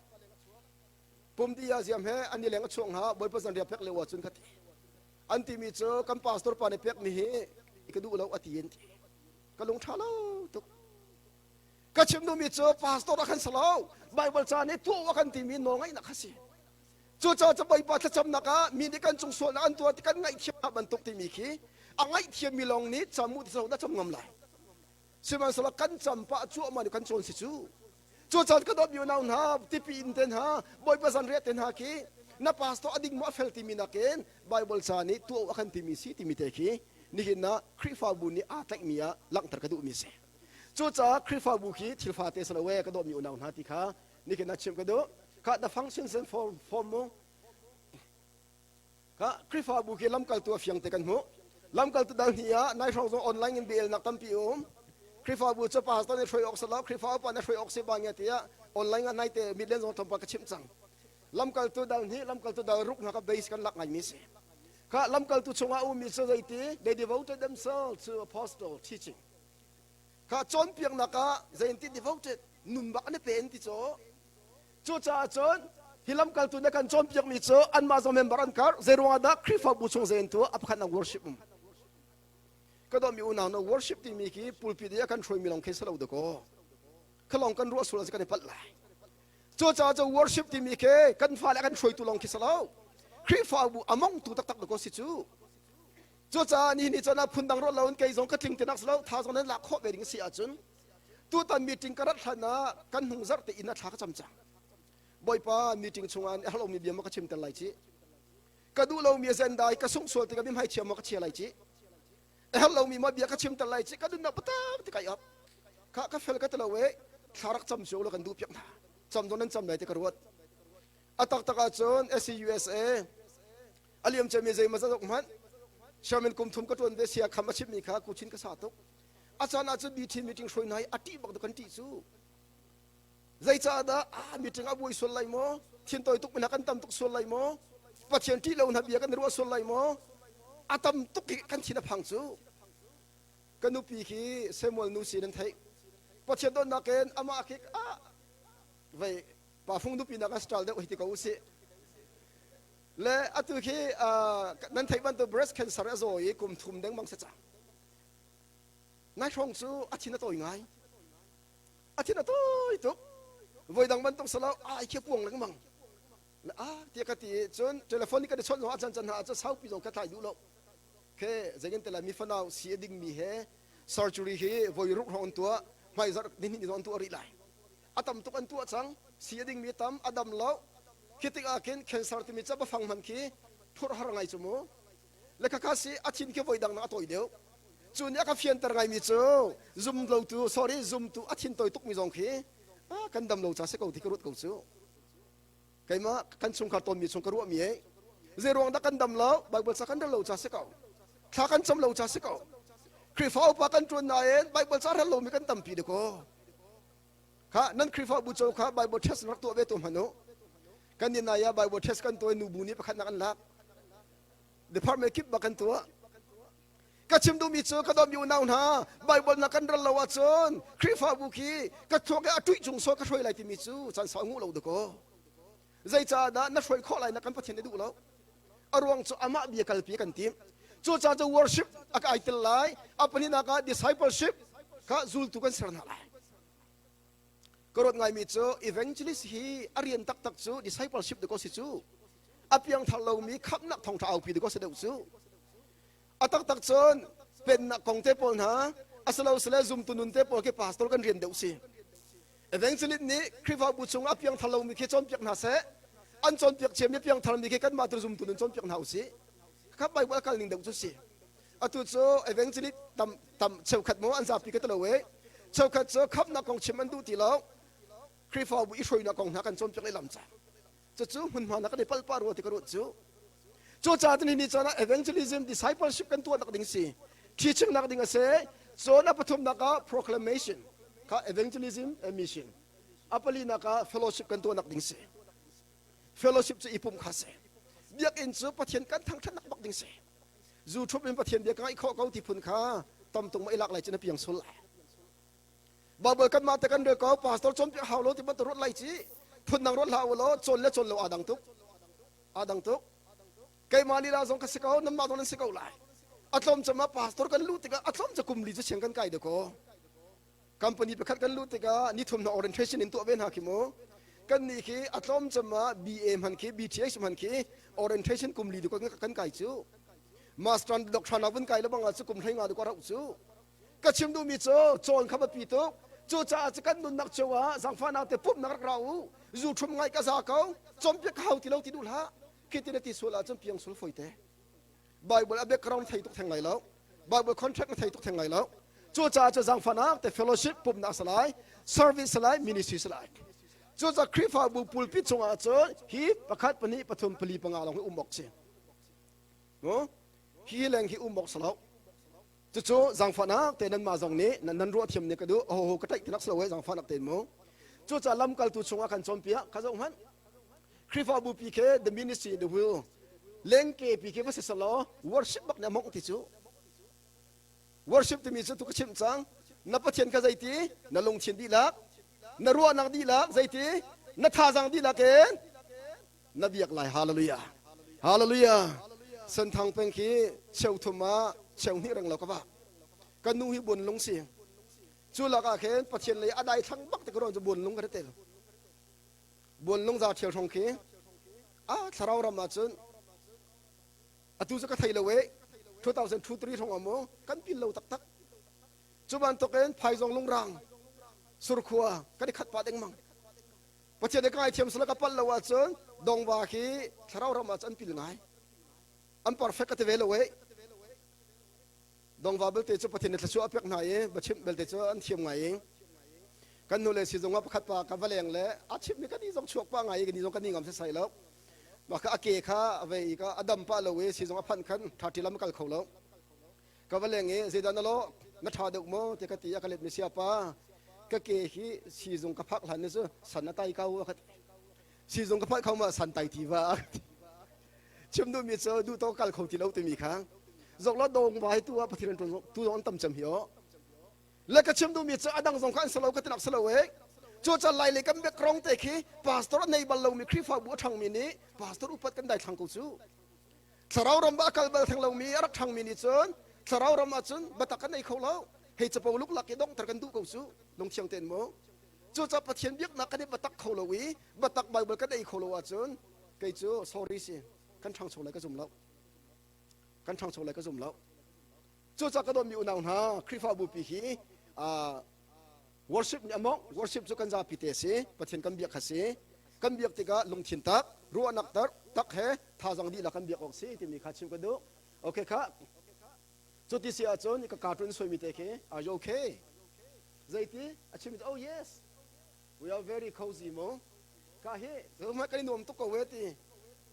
[SPEAKER 1] Pum di ah ziam he an i leng a chuak hnga Bawipa zanriah pek lio ahcun ka ti. An timi cu kan pastor pa nih pekmi hi ka duh lo a ti an ti. Ka lung ṭha lo tuk. Ka chim duhmi cu pastor a kan si lo. Bible ca nih tuah a kan timi nawlngaihnak kha si. Cucaah cu Bawipa thlacamnak ah mi nih kan cung sualnak an tuah ti kan ngaihthiam bantuk timi khi a ngaihthiammi lawng nih cam u ti na cam ngam lai. Sihmanhsehlaw kan cam pah cuahmah nih kan cawn si cu. Cucaah ka dawtmi unau hna, tipi in te hna, Bawipa zanriah te hna khi na pastor a ding maw a fel timi nakin Bible ca nih tuah a kan timi si timi te khi nihin ah Khrihfabu nih aa tlaihmi ah langhter ka duhmi si. Cucaah Khrihfabu khi thil fate si lo ee ka dawtmi unau hna ti kha nihin ah chimh ka duh. Kha the functions and form, form mu. Kha Khrihfabu khi lamkaltu a fiang te kan hmuh. Lamkaltu dal hnih ah nai hrawng zong online in biaelnak tampi um. Khrihfabu cu pastor nih hruai awk si lo, Khrihfa upa nih hruai awk si ba nge tiah online ah nai te midlen zong tlawmpal ka chimh cang. Lamkaltu dal hnih, lamkaltu dal ruk hna ka base kan lak ngaimi si. Kha lamkaltu chungah ummi cu zeiti they devoted themselves to apostle teaching. Kha cawnpiaknak ah zeinti devoted nun bak an i pe an ti cu. Cucaah cun hi lamkaltu nih kan cawnpiakmi cu anmah zong member an karh. Zeiruangah dah Khrihfabu chung zei an tuah? A pakhatnak worship um. Ka dawtmi unau na worship timi khi pulpit i a kan hruaimi lawng khi si lo dakaw. Kha lawng kan ruah sual kan i palh lai. Cucaah cu worship timi khi kan fale a kan hruaitu lawng khi si lo. Khrihfabu a mongtu taktak dakaw si cu. Cucaah ni ni cun ah phundang ruat loin kei zong ka tling tinak si lo, tha zong nan lak khawh ve ding si ahcun tutan meeting ka rat hlan ah kan hnung zarh te inn a thla ka cam cang. Bawipa meeting chungah a lomi bia ma ka chim ter lai ci. Ka duh lomi agenda i ka sungh sual tikah mi hmaichia ma ka chia lai ci. A herh lomi ma bia ka chim ter lai ci. Ka nunnak patak ti kai ap. Kha ka fel ka ti lo e thla rak cam cio lo kan duh piak hna. Cam zong nan cam lai ti ka ruat. A taktak ahcun SCUSA a liam ciami zeimaw zat hmanh chairman kum thum ka ṭuan ve sia kham a chimmi kha kuchin ka sa tuk. A caan ahcun BT meeting hruai hna hi a ṭih bak kan ṭih cu. Zeicahdah ah meeting a buai sual lai maw? Thin tawi tuk mi hna kan tam tuk sual lai maw? Pathian ṭih lo hna bia kan ruah sual lai maw? A tam tuk i kan thin a phang cu. Ka nupi khi Samuel nu si nan theih. Pathian dawtnak in amah khi ah vei pa fung nupi nak a style deuh hi ti ko usih. Le atu khi nan theih bantuk breast cancer a zaw i kum thum dengmang si cang. Nai hrawng cu a thin a tawi ngai. A thin a tawi tuk. Voi dang bantuk salo ai khi puang lengmang. Le a tiah ka ti cun telephone kan i chawnh zong a can can hna ahcun saupi zong ka tlai duh lo. Khe zeitin te lai mi fanau si a dingmi he surgery hi voi ruk hrawng an tuah hmai zarh ni hnih zong an tuah rih lai. A tam tuk an tuah cang. Si a dingmi tam a dam lo. Khi tikah khin cancer timi ca bafang hman khi phurh har ngai cu mu. Le khakha si a thin khi voi dang nak a tawi deuh. Cu nih a ka fianter ngaimi cu zum lotu sorry zumtu a thin tawi tukmi zong khi kan dam lo ca si ko ti ka ruat ko cu. Keimah kan chungkhar tawnmi chung ka ruahmi ei zei ruang dah kan dam lo Bible ca kan rel lo ca si ko. Thla kan cam lo ca si ko. Khrihfa upa kan ṭuan nain Bible ca rel lomi kan tampi de ko. Kha nan Khrihfabu co kha Bible test rak tuah ve tu hmanh u. Kan ni nai ah Bible test kan tuah nu bu nih pakhat nak an lak. Department kip bak kan tuah. Ka chim duhmi cu ka dawtmi unau hna Bible na kan ral lo ahcun Khrihfabu khi ka thluak i a tuih cung saw ka hruai lai timi cu caan sau nguh lo dakaw. Zeicahdah na hruai khawh lai na kan Pathian na duh lo. A ruang cu amah bia kalpi kan tim. Cucaah cu worship a ka ai tel lai. A pahnihnak ah discipleship kha zultu kan ser hna lai. Ka ruat ngaimi cu evangelist hi a rian taktak cu discipleship dakaw si cu. A piangthar lomi khamhnak thawngṭha aupi dawh si deuh cu. A taktak cun pennak kong te pawl hna asilo sile zumtu nun te pawl khi pastor kan rian deuh si. Evangelist nih Khrihfabu chung a piangthar lomi khi cawnpiak hna seh. An cawnpiak ciami piangthar mi khi kanmah tu zumtu nun cawnpiak hna usih. Kha Bible a kal ning deuh cu si. Atu cu evangelist tam tam cheukhat maw an zapi ka ti lo e. Cheukhat cu khamhnak kong chim an duh ti lo. Khrihfabu i hruainak kong hna kan cawnpiak lehlam ca. Cucu hmunhma na kan i palh pah rua ti ka ruat cu. Cucaah tuni ni caan ah evangelism discipleship kan tuah nak ding si. Teaching nak ding a si. Cun a pathumnak ah proclamation kha evangelism and mission. A palinak ah fellowship kan tuah nak ding si. Fellowship cu i pumh kha si. Biakinn cu Pathian kan thangthatnak bak ding si. Zu thup in Pathian bia ka ngaih khawh ko ti phun kha tam tung ma i lak lai cu na piang sul lai. Bible kan mah te kan rel ko pastor cawnpiak hau lo ti bantuk ruat lai ci phun dang ruat hlah u law cawn le cawn lo aa dang tuk aa dang tuk keimah lila zong ka si ko nanmah zong nan si ko lai a tlawm cem ah pastor kan luh tikah a tlawm cu kum li cu siang kan kai de ko company pakhat kan luh tikah ni thum hna orientation in tuah ve hna khi mu kan nih khi a tlawm cem ah BA hman khi BTH hman khi orientation kum li du kan kai cu master doctor na vun kai le bang ah cu kum hlei nga du ko rau cu Ka chim duhmi cu cawn kha biapi tuk. Cucaah cu kan nunnak cio ah zaangfahnak te pumhnak rak ra u. Zu ṭhum ngai ka za ko. Cawnpiak ka hau ti lo ti duh hlah. Khi ti na ti sual ahcun piang sul foi te. Bible a background thei tuk theng lai lo. Bible contract na thei tuk theng lai lo. Cucaah cu zaangfahnak te fellowship pumhnak salai, service salai, ministry salai. Cucaah Khrihfabu pulpit chungah cun hi pakhat, pahnih, pathum, pali, panga lawng hi um awk si. Hi leng hi um awk si lo. Cucu zaangfahnak te nanmah zong nih nan ruah thiam nih ka duh ho ho ka tlaih tinak si lo zaangfahnak tein mu. Cucaah lamkaltu chungah kan cawnpiak kha zoh hmanh. Khrihfabu pi khi the ministry the will lengke pi khi va si selaw worship bak nih a mongh ti cu. Worship timi cu tu ka chimh cang. Na Pathian kha zeiti na lungthin dihlak, na ruahnak dihlak zeiti na thazaang dihlak in na biak lai hallelujah hallelujah senthang peng khi cheu thum ah cheu hnih reng lo ka va kan nu hi buan lung si cu lak ah khin pathian lei a dai thlang bak te ka ruang cu buan lung ka tel buan lung za thial hrong khi a thlarau ram ah cun atu cu ka thei lo e 2023 hrong ah mu kan pil lo taktak cu bantuk in phaizong lungrang surkhua kan i khat pa dengmang Pathian nih ka ngaithiam sala ka palh lo ahcun dongva khi thlarau ram ah cun an pil ngai. An perfect ka ti ve lo eh. Dongva belte cu Pathian nih thluachuah a pek hna i biachimh belte cu an thiam ngai i kan nu le sizung ah pakhat pa ka va leng le a chimmi kan ni zong chuak pa ngai i kan ni zong kan ni ngam sesai lo. Mah kha a ke kha a vei i ka a dam pah lo i sizung a phanh khan ṭha lam a kal kho lo. Ka va leng i zeidah na lawh na ṭha deuh maw ti ka ti a ka let mi siapa ka ke hi siizung ka phak hlan ni cu san a tai ko a ka ti siizung ka phak kho ma san tai ti va a ka ti chim duhmi cu duh to kal kho ti lo timi kha zok lo dong vai tu ah pathian tu tu zong an tam cem hi o le ka chim duhmi cu adang zong kha an salo ka tinak salo e cu ca lai le kan background te khi pastor a nei bal lomi Khrihfabu a ṭhangmi nih pastor upat kan daithlang ko cu Thlarau ram ah a kal bal theng lomi a rak ṭhangmi nih cun thlarau ram ah cun biatak kan ei kho lo. Hei capo luklak i donghter kan duh ko cu lungthiang tein mu. Cucaah Pathian biaknak kan i biatak kho lo i biatak Bible kan ei kho lo ahcun kei cu sorry si kan ṭhangcho lai ka zum lo. Kan ṭhangcho lai ka zum lo. Cucaah ka dawtmi unau hna Khrihfabu pi hi worship nih a mawngh worship cu kan zapi te si Pathian kan biak kha si kan biak tikah lungthin tak ruahnak tak tak he thazang dihlak kan biak awk si timi kha chim ka duh okay kha cuti si ahcun ka cartoon suaimi te khi are you okay zeiti a chim oh yes we are very cozy mo ka hi ma kan i nuam tuk ko we ti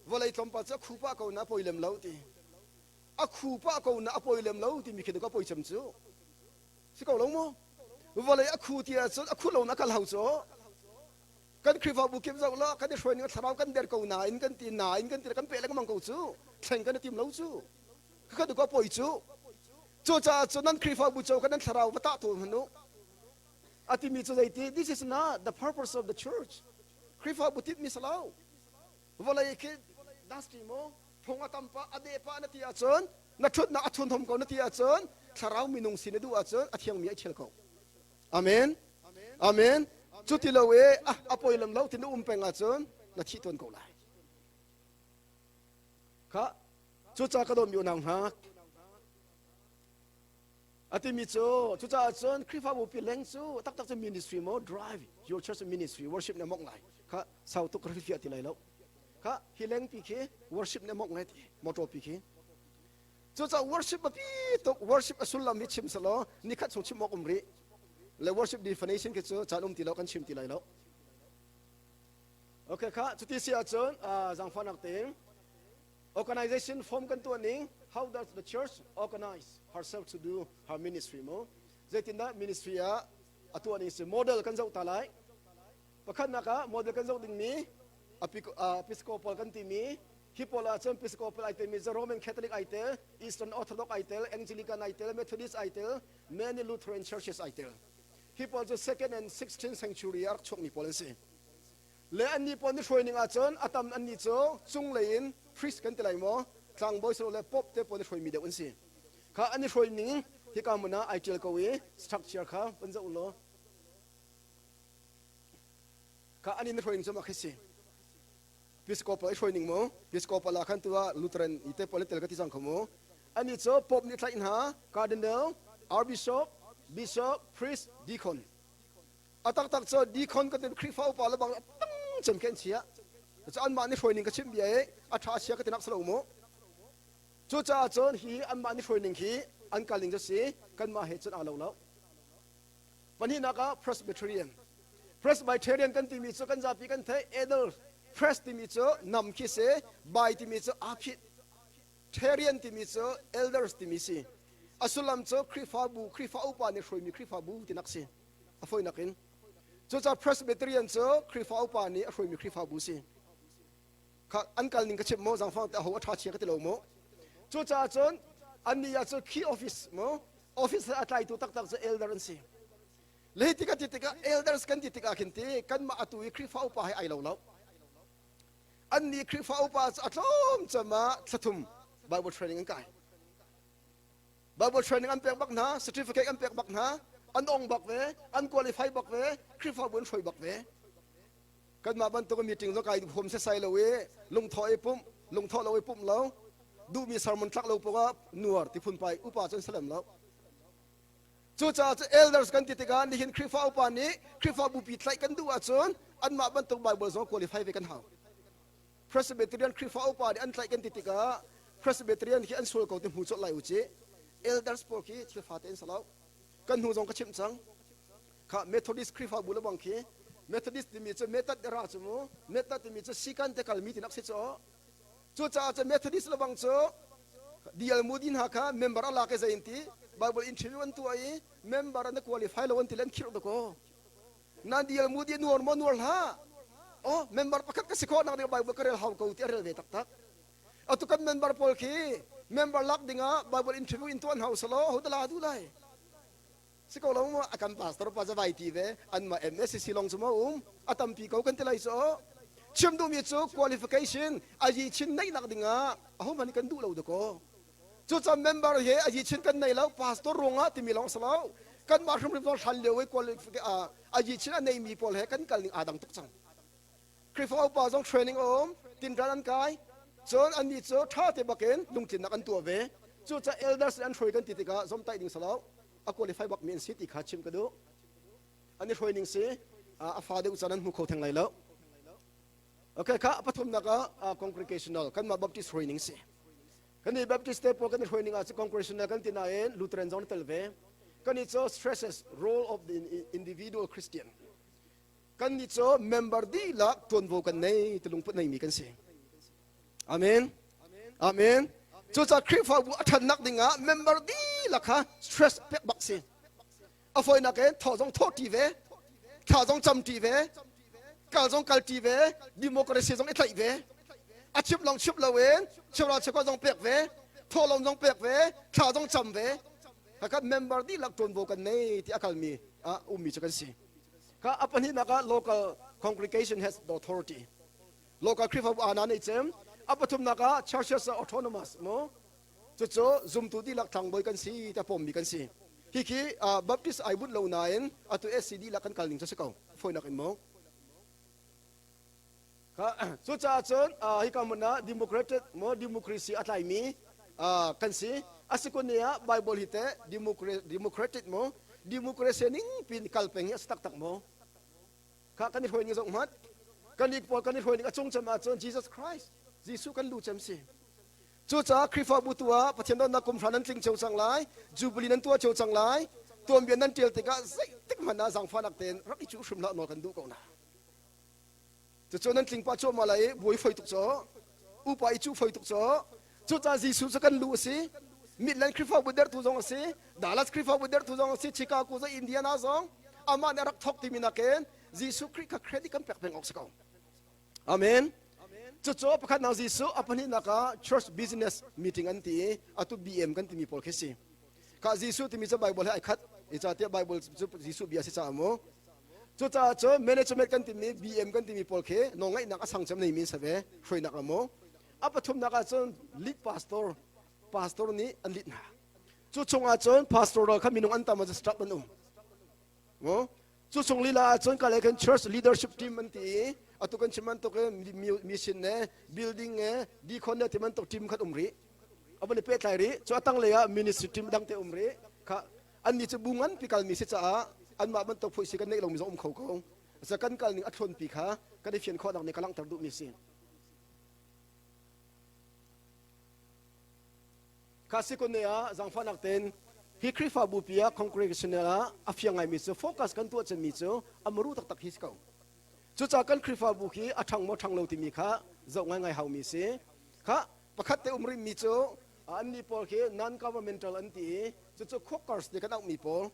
[SPEAKER 1] vawlei tlawmpal cu a khu pah ko na poi lem lo ti a khu pah ko na a poi lem lo timi khi ka poi cem cu Si ko lo maw? Vawlei a khu ti ahcun a khu lo na kal hau cu. Kan Khrihfabu kip zoh la kan i hruai ning thlarau kan der ko nain kan ti nain kan ti kan pe lengmang ko cu. Thleng kan i tim lo cu. Ka ka poi cu. Cucaah cun nan Khrihfabu cho kan nan thlarau va tah tu hmanh u. A timi cu zeiti? This is not the purpose of the church. Khrihfabu timhmi si lo. Vawlei khi dusty maw phung a tam pah a deh pah na ti ahcun na ṭhutnak a thunhom ko na ti ahcun thlarau minung si na duh ahcun a thiangmi ai ṭhial ko. Amen. Amen. Cu ti lo i a poi lam lo ti na um peng ahcun na thi tawn ko lai. Kha cuca ka dawtmi unau hna a timi cu cucaah cun Khrihfabu pi leng cu taktak cu ministry maw drive your church ministry worship na mok lai kha sau tuk ka fiah ti lai lo kha hi leng pi khi worship na mok lai ti motor pi khi cucaah worship a pi tuk worship a sullam hi chim selaw nikhat chung chim awk um rih le worship definition khi cu caan um ti lo kan chim ti lai lo Okay kha cuti si ahcun zaangfahnak tein organization form kan tuah ning how does the church organize herself to do her ministry mu zeitindah ministry ah a tuah ning si model kan zoh ta lai pakhatnak ah model kan zoh dingmi Episcopal kan timi hi pawl ah cun Episcopal ai telmi cu Roman Catholic ai tel Eastern Orthodox ai tel Anglican ai tel Methodist ai tel many Lutheran churches ai tel hi pawl cu second and 16th century ah rak chuakmi pawl an si Le annih pawl nih hruai ning ahcun a tam annih cu cunglei in priest kan ti lai maw tlangbawi silole pope te pawl nih hruaimi deuh an si. Kha an i hruai ning hika hmun ah ai ṭial ko i structure kha van zoh u law kha an in hruai ning cu mah khi si. Episcopal i hruai ning mu Episcopal ah khan tu ah Lutheran i te pawl i tel ka ti cang kho mu. Annih cu pope nih tlaih hna cardinal, archbishop, bishop, priest, deacon. A taktak cu deacon ka ti Khrihfa upa le bang tang cem khi an chia. Cu anmah nih hruai ning ka chimh bia i a ṭha chia ka ti nak si lo mu. Cucaah cun hi anmah nih hruai ning hi an kal ning cu si kanmah he cun aa lo lo. Pahnihnak ah Presbyterian. Presbyterian kan timi cu kan zapi kan theih adult pres timi cu nam khi si by timi cu aa phit Therian timi cu elders timi si. A sullam cu Khrihfabu, Khrihfa upa nih hruaimi Khrihfabu tinak si. A fawinak in. Cucaah Presbyterian cu Khrihfa upa nih a hruaimi Khrihfabu si. Kha an kal ning ka chimh maw zangfang te aho a ṭha chia ka ti lo maw. Cucaah cun annih ah cu key office maw office a tlaitu taktak cu elder an si. Le hi tikah ti tikah elders kan ti tikah khin ti kanmah atu i Khrihfa upa he ai lo lo. Annih Khrihfa upa cu a tlawm cem ah thlathum Bible training an kai. Bible training an pek bak hna, certificate an pek bak hna, an ong bak ve, an qualify bak ve, Khrihfabu an hruai bak ve. Kanmah bantuk meeting zong kai huam sesai lo i lungthawh i pumh, lungthawh lo i pumh lo, duhmi sermon tlak lo poah nuar ti phunpai upa cun salem lo. Cucaah cu elders kan ti tikah nihin Khrihfa upa nih Khrihfa bupi tlaih kan duh ahcun anmah bantuk Bible zong qualify ve kan hau. Presbyterian Khrihfa upa nih an tlaih kan ti tikah Presbyterian khi an sual ko ti hmu colh lai u ci. Elders pawl khi thil fate an si lo. Kan hnu zong ka chimh cang. Kha Methodist Khrihfa bu le bang khi Methodist timi cu Method era cu mu Method timi cu sikan te kalmi tinak si cu. Cucaah cu Methodist lebang cu DL Moody hna kha member a lak i zei an ti Bible interview an tuah i member an qualify lo an ti le an khirh dakaw. Nan DL Moody nuar maw nuar hlah. Oh member pakhat ka si khawh nak ding Bible ka rel hau ko ti a rel ve taktak. Atu kan member pawl khi member lak dingah Bible interview in tuah hna usalaw ho la duh lai. Si ko lo maw a kan pastor pa zawai ti ve anmah MSCC long cu maw um a tampi ko kan ti lai cu chim duhmi cu qualification a yi chin neihnak dingah ahohmanh kan duh lo dakaw cucam member he a yi chin kan nei lo pastor ruangah timi lawng si lo kanmah hrimhrim zong hlan lio i qualification a yi chin a neimi pawl he kan kal ning aa dang tuk cang Khrihfa upa zong training a um, tinṭan an kai. Cun annih cu ṭha te bakin lungtlinnak an tuah ve. Cucaah elders nih an hruai kan ti tikah zomtaih ding si lo. A qualify bakmi an si ti kha chim ka duh. An i hruai ning si a fa deuh caan an hmu kho theng lai lo. Okay, kha pathumnak ah congregational kanmah Baptist hruai ning si. Kan i Baptist te pawl kan i hruai ning ah cu congregational kan ti nain Lutheran zong tel ve. Kan i cu stresses role of the individual Christian. Kannih cu member dihlak ṭuanvo kan nei ti lungput neimi kan si. Amen. Amen. Cucaah Khrihfabu a ṭhannak dingah member dihlak kha stress pek bak si. A fawinak in thawh zong thawh ṭi ve, thla zong cam ṭi ve, kal zong kal ṭi ve, democracy zong i tlaih ve. A chimh lawng chimh loin cheuhra cheukhat zong pek ve, thawhlawm zong pek ve, thla zong cam ve. Hakha member dihlak ṭuanvo kan nei ti a kalmi ah ummi cu kan si. Kha a pahnihnak ah local congregation has the authority. Local Khrihfabu ana nei cem. A pathumnak ah churches are autonomous mo. Cucu zumtu dihlak tlangbawi kan si ta pommi kan si. Hi khi Baptist ai bunh lo nain atu SC dihlak kan kal ning cu si ko. Fawinak in mo. Cucaah cun hika hmun ah democratic maw democracy a tlaimi kan si. Asikun ni ah Bible hi teh democratic maw democracy ning pin kal peng hi a si taktak maw? Kha kan i hruai ning zoh hmanh. Kan i pawl kan i hruai ning a cung cem ahcun Jesus Christ, Jesuh kan lu cem si. Cucaah Khrihfabu tu ah Pathian donnak kum hra nan tling cio cang lai, Jubilee nan tuah cio cang lai, tuanbia nan ṭial tikah zeitik hmanh ah zaangfahnak tein rak i cuh hrim hlah nawl kan duh ko hna. Cucu nan tling pah cuahmah lai i buai foi tuk caw, upa i cuh foi tuk caw. Cucaah Jesuh cu kan lu a si. Midland Khrihfabu dertu zong a si, Dallas Khrihfabu dertu zong a si, Chicago zong Indiana zong amah nih a rak thawk timi nakin Jesuh Khrih kha credit kan pek peng awk si ko. Amen. Cucu pakhatnak Jesuh a pahnihnak ah church business meeting an ti i atu BM kan timi pawl khi si. Ka Jesuh timi cu Bible he ai khat. I ca tiah Bible cu Jesuh bia si caah mu. Cucaah cu management kan timi BM kan timi pawl khi nawlngaihnak a sang cem nei mi an si ve hruainak ah mu. A pathumnak ah cun lead pastor pastor nih an lead hna. Cu chungah cun pastoral kha minung an tam ah staff an um. Mu Cu chung lila ahcun ka le kan church leadership team an ti i atu kan chim bantuk mission ne building ne deacon ne ti bantuk team khat um rih a van i pehtlai rih cu a tanglei ah ministry team dang te um rih kha annih cu bu nganpi kalmi si caah anmah bantuk phuisi kan neih lomi zong um kho ko sa kan kal ning a thlawnpi kha kan i fian khawhnak nih ka langhter duhmi si Kha si kun ah zaangfahnak tein hi Khrihfabu pi ah congregational ah a fiang ngaimi cu focus kan tuah cemmi cu a maru taktak hi si ko. Cucaah kan Khrihfabu hi a ṭhang maw ṭhang lo timi kha zoh ngaingai haumi si. Kha pakhat te um rihmi cu annih pawl khi non-governmental an ti i cucu Quakers ti kan auhmi pawl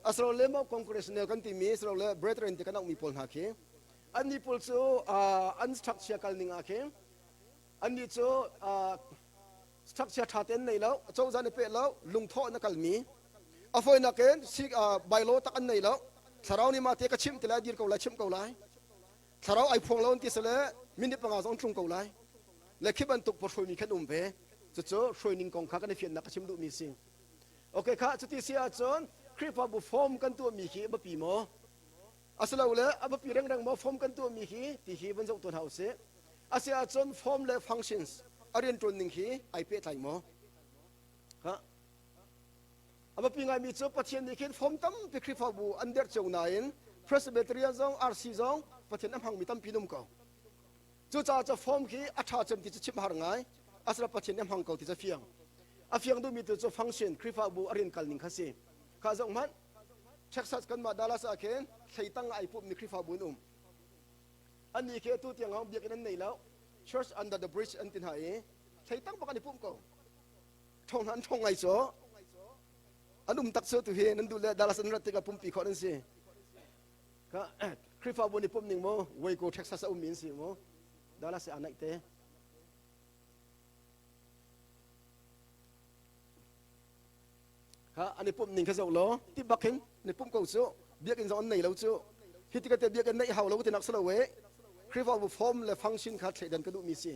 [SPEAKER 1] asilole maw congregational kan timi asilole brethren ti kan auhmi pawl hna khi annih pawl cu an structure kal ning ah khin Annih cu structure ṭha tein nei lo, cozah nih peh lo, lungthawh in a kalmi. A fawinak in bylaw tak an nei lo. Thlarau nih mah te ka chimh ti lai, dir ko lai, chimh ko lai. Thlarau ai phuang lo an ti sile minute panga zong tlung ko lai. Le khi bantuk hruaimi khan um ve. Cucu hruaining kong kha kan i fiannak ka chim duhmi si. Okay kha cuti si ahcun Khrihfabu form kan tuahmi khi biapi maw? Asilole a biapi rengreng maw form kan tuahmi hi ti hi van zoh tuah hna usih. Asi ahcun form le functions a rianṭuan ning hi ai pehtlai maw? Ha? A biapi ngaimi cu Pathian nih khin form tampi Khrihfabu an derh cio nain Presbyterian zong RC zong Pathian a hmangmi tampi an um ko. Cucaah cu form khi a ṭha cem ti cu chim har ngai. Asila Pathian nih a hmang ko ti cu a fiang. A fiang duhmi tu cu function Khrihfabu a rian kal ning kha si. Kha zoh hmanh. Texas kanmah Dallas ah khin thleitang ai pummi Khrihfabu an um. Annih khi atu tiang hong biakinn an nei lo. Church under the bridge an ti hna i thleitang bak an i pum ko. Ṭhong hna an ṭhong ngai cu. An um tak cu tu hi nan duh le Dallas an rat tikah pumpi khawh nan si. Ka Khrihfabu nih pumh ning mu Waco Texas a ummi an si mu. Dallas i aa naih te. Kha an i pumh ning kha zoh law ti bak hin an i pumh ko cu biakinn zong an nei lo cu hi tikah te biakinn neih hau lo tinak si lo e Khrihfabu form le function kha thleidan ka duhmi si.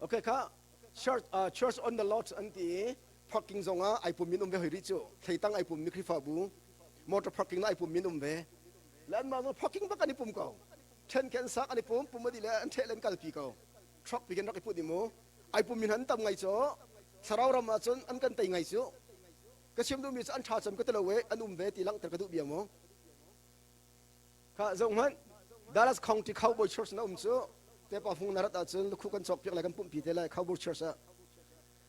[SPEAKER 1] Okay kha church uh, church on the lot an ti i parking zong ah ai pum min um ve hoi rih cu thleitang ai pum mi Khrihfabu motor parking na ai pum min um ve le an mah zong parking bak an i pum ko then khen sak an i pum pum adi le an theh le an kalpi ko truck pi kan rak i put i mu ai pum min han tam ngai cu thlarau ram ah cun an kan tei ngai cu ka chim duhmi cu an ṭha cem ka ti lo e an um ve ti langhter ka duh bia mu kha zoh hmanh Dallas County Cowboy Church na um cu tepa fung na rat ahcun lukhu kan cawk piak lai kan pumhpi te lai Cowboy Church ah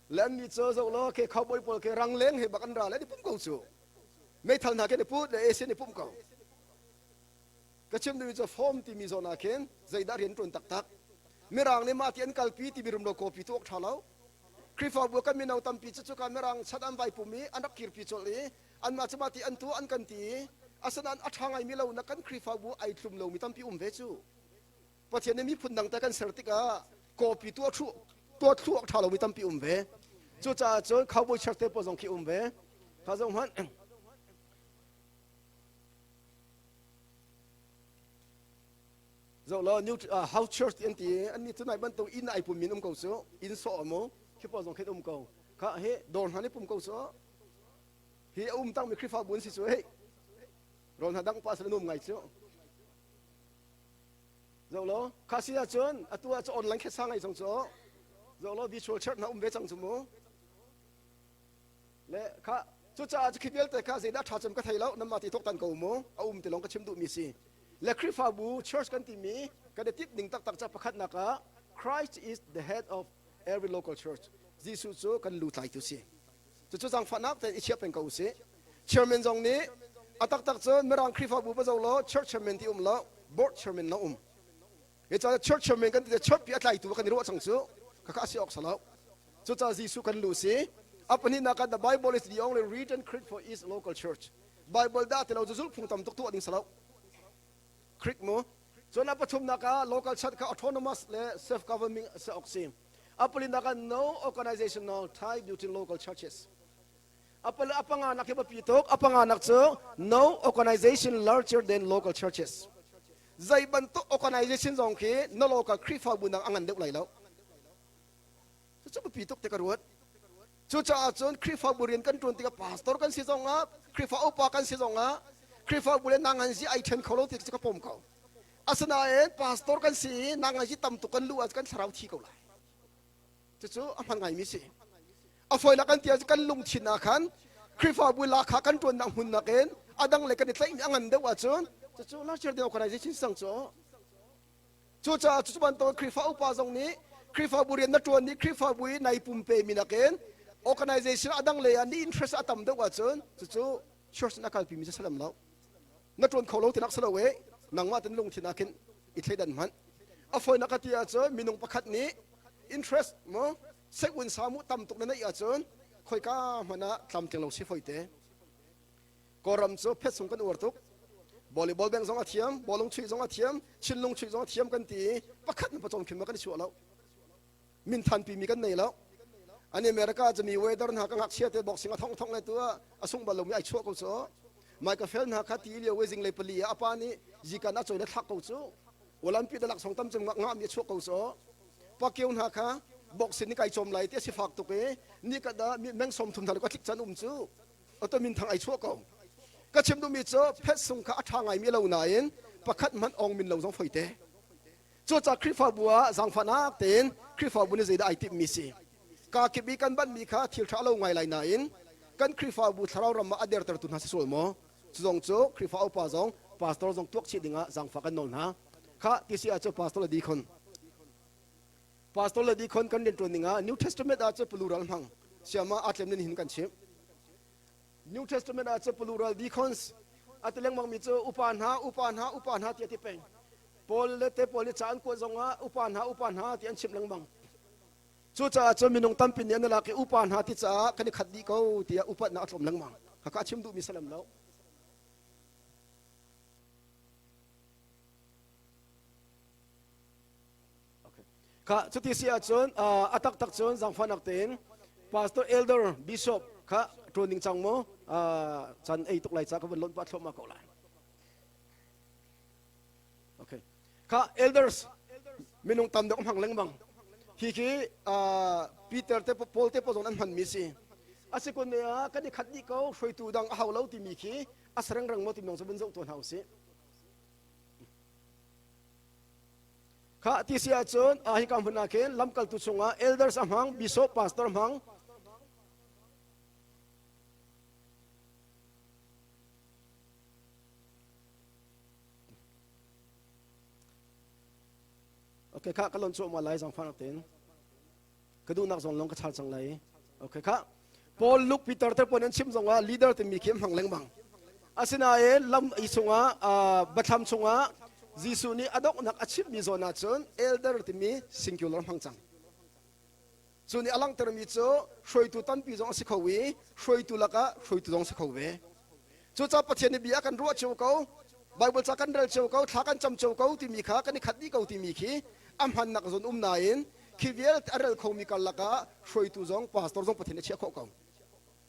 [SPEAKER 1] le an ni cu zoh law ke cowboy pawl ke rangleng he bak an ra le ni pum ko cu meithal hna ke ni put le AC ni pum ko Ka chim duhmi cu form timi zawn ah khin zeidah rian ṭuan taktak. Mirang nih mah ti an kalpi timi rumro kawpi tu awk ṭha lo. Khrihfabu kan mino tampi cu cuka Mirang chan an vai pum i an rak kirpi colh i anmah cu mah ti an tuah an kan ti i asinain a ṭha ngaimi lo nak kan Khrihfabu ai tlum lomi tampi um ve cu. Pathian nih miphun dang te kan ser tikah kawpi tuah thlu tuah thlu awk ṭha lomi tampi um ve. Cucaah cun cowboy church te pawl zong khi um ve. Kha zong hmanh Zoh law New uh, House Church ti an ti an nih cu nai bantuk inn ai pum min um ko cu inn sawh mu khi pawl zong khin um ko kha hi dawr hna nih pum ko cu hi a um tangmi Khrihfabu an si cu hei. Rawl hna dang pa sal num ngai cu. Zo lo, kha si ahcun atu ah cu online khe sa ngai zong cu. Zo lo, virtual church hna um ve cang cu mu. Le kha cucaah cu khi vialte kha zeidah ṭha cem ka thei lo namah ti thok tan ko mu a um ti lawng ka chim duhmi si le Khrihfabu church kan timi kan i tip ning taktak ca pakhatnak ah Christ is the head of every local church Jesuh cu kan lu tlaitu si cucu zaangfahnak tein i chiah peng ko usih chairman zong nih a taktak cun Mirang Khrihfabu va zo law church chairman ti um lo board chairman lo um hi ca church chairman kan ti church pi a tlaitu kan i ruah cang cu khakha a si awk salo cucaah Jesuh kan lu si a pahnihnak ah the Bible is the only written creed for each local church Bible dah ti lo cu zulhphung tam tuk tuah ding salo Creed mu cun a pathumnak ah local church kha autonomous le self governing se awk si a palinak ah no organizational tie between local churches a panganak hi biapi tuk a panganak cu no organization larger than local churches zei bantuk organization zong khi na local Khrihfabu nak a ngan deuh lai lo cucu biapi tuk te ka ruat cucaah cun Khrihfabu rian kan ṭuan tikah pastor kan si zongah Khrihfa upa kan si zongah Khrihfabu le nangan zi ai ṭhen kho lo ti cu ka pom ko asinain pastor kan si i nangan zi tam tuk kan luh ah kan thlarau thi ko lai cucu a hman ngaimi si a fawinak kan ti ahcun kan lungthin ah khan Khrihfabu lakha kan ṭuannak hmun nakin a dang le kan i tlaihmi a ngan deuh ahcun cucu larger than organization sang cu cucaah cucu bantuk Khrihfa upa zong nih Khrihfabu rian na ṭuan nih Khrihfabu i nai pumpe mi nakin organization a dang lei ah ni interest a tam deuh ahcun cucu church na kalpi mi cu salam lo na ṭuan kho lo tinak si lo e nangmah ten lungthin ah khin i thleidan hmanh a fawinak ka ti ahcun minung pakhat nih interest mo sekun samu tam tuk na neih ahcun khoika hmanh ah tlamtling lo si foite Kawlram cu phet sung kan uar tuk volleyball beng zong a thiam bawlung chuih zong a thiam chinlung chuih zong a thiam kan ti i pakhat na pacawm khim ma kan i chuah lo minthan pi mi kan nei lo an America cu mi weather hna ka ngakchia te boxing a thong thong le tu a sung bal lomi ai chuah ko cu Michael Phelps hna kha ti lio we zinglei pali ah a pa nih zikan a choi le thlak ko cu Olympic da laksawng tam cem ngah mi a chuah ko cu Pacquiao hna kha boxing ni kai chom lai ti a si fak tuk i ni ka da meng som thum hna ka tlik chan um cu oto min thang ai chuah ko ka chim duhmi cu phet sung kha a ṭha ngai mi lo nain pakhat hmanh ong min lo zong foi te Cucaah Khrihfabu ah zaangfahnak tein Khrihfabu nih zeidah ai timhmi si? Kaa kip i kan banhmi kha thil ṭha lo ngai lai nain kan Khrihfabu thlarau ram ah a dertertu hna si sual maw? Cu zong cu Khrihfa upa zong pastor zong tuak chih dingah zaangfah kan nawl hna. Khah ti si ahcun pastor le deacon. Pastor le deacon kan rianṭuan ning ah New Testament ah cu plural hmang siama aa tlem nin hin kan chimh. New Testament ah cu plural deacons a ti lengmang mi cu upa hna, upa hna, upa hna ti a ti peng. Paul le te pawl nih ca an kuat zongah upa hna upa hna ti an chimh lengmang. Cucaah cun minung tampi nih an lak i upa hna ti caah kan i khat dih ko tiah upatnak a tlawm lengmang. Khakha chim duhmi salam lo. Okay. Kha cuti si ahcun a taktak cun zaangfahnak tein pastor elder bishop kha ṭuan ding cang mu chan ei tuk lai ca ka vun lonh pah thluahmah ko lai. Okay. Kha elders minung tam deuh hmang lengmang. Hi khi Peter te Paul te pawl zong an hmanmi si. A si kun ne ah kan i khat dih ko hruaitu dang a hau lo timi khi a sareng reng maw timi zong cu vun zoh tuah hna usih. Kha ti si ahcun hi ka hmun ah khin lamkaltu chungah elders a hmang, bishop, pastor hmang. Okay, kha ka lon chu ma lai zang fanak ten. Ka duhnak zong long ka chal cang lai. Okay, kha Paul Luke Peter te pon an chim zong ah leader timi khi hmang lengmang. Asinain lam i chungah bathlam chungah Jesuh nih a donghnak a chimmi zawn ah cun elder timi singular hmang cang. Cu nih a langhtermi cu hruaitu tampi zong a si kho i hruaitu lakah hruaitu zong si kho ve. Cucaah Pathian nih bia a kan ruah cio ko, Baibal ca kan rel cio ko, thla kan cam cio ko timi kha kan i khat dih ko timi khi a hmannak zawn um nain khi vialte a rel khomi karlak ah hruaitu zong pastor zong Pathian nih a chiah khawh ko.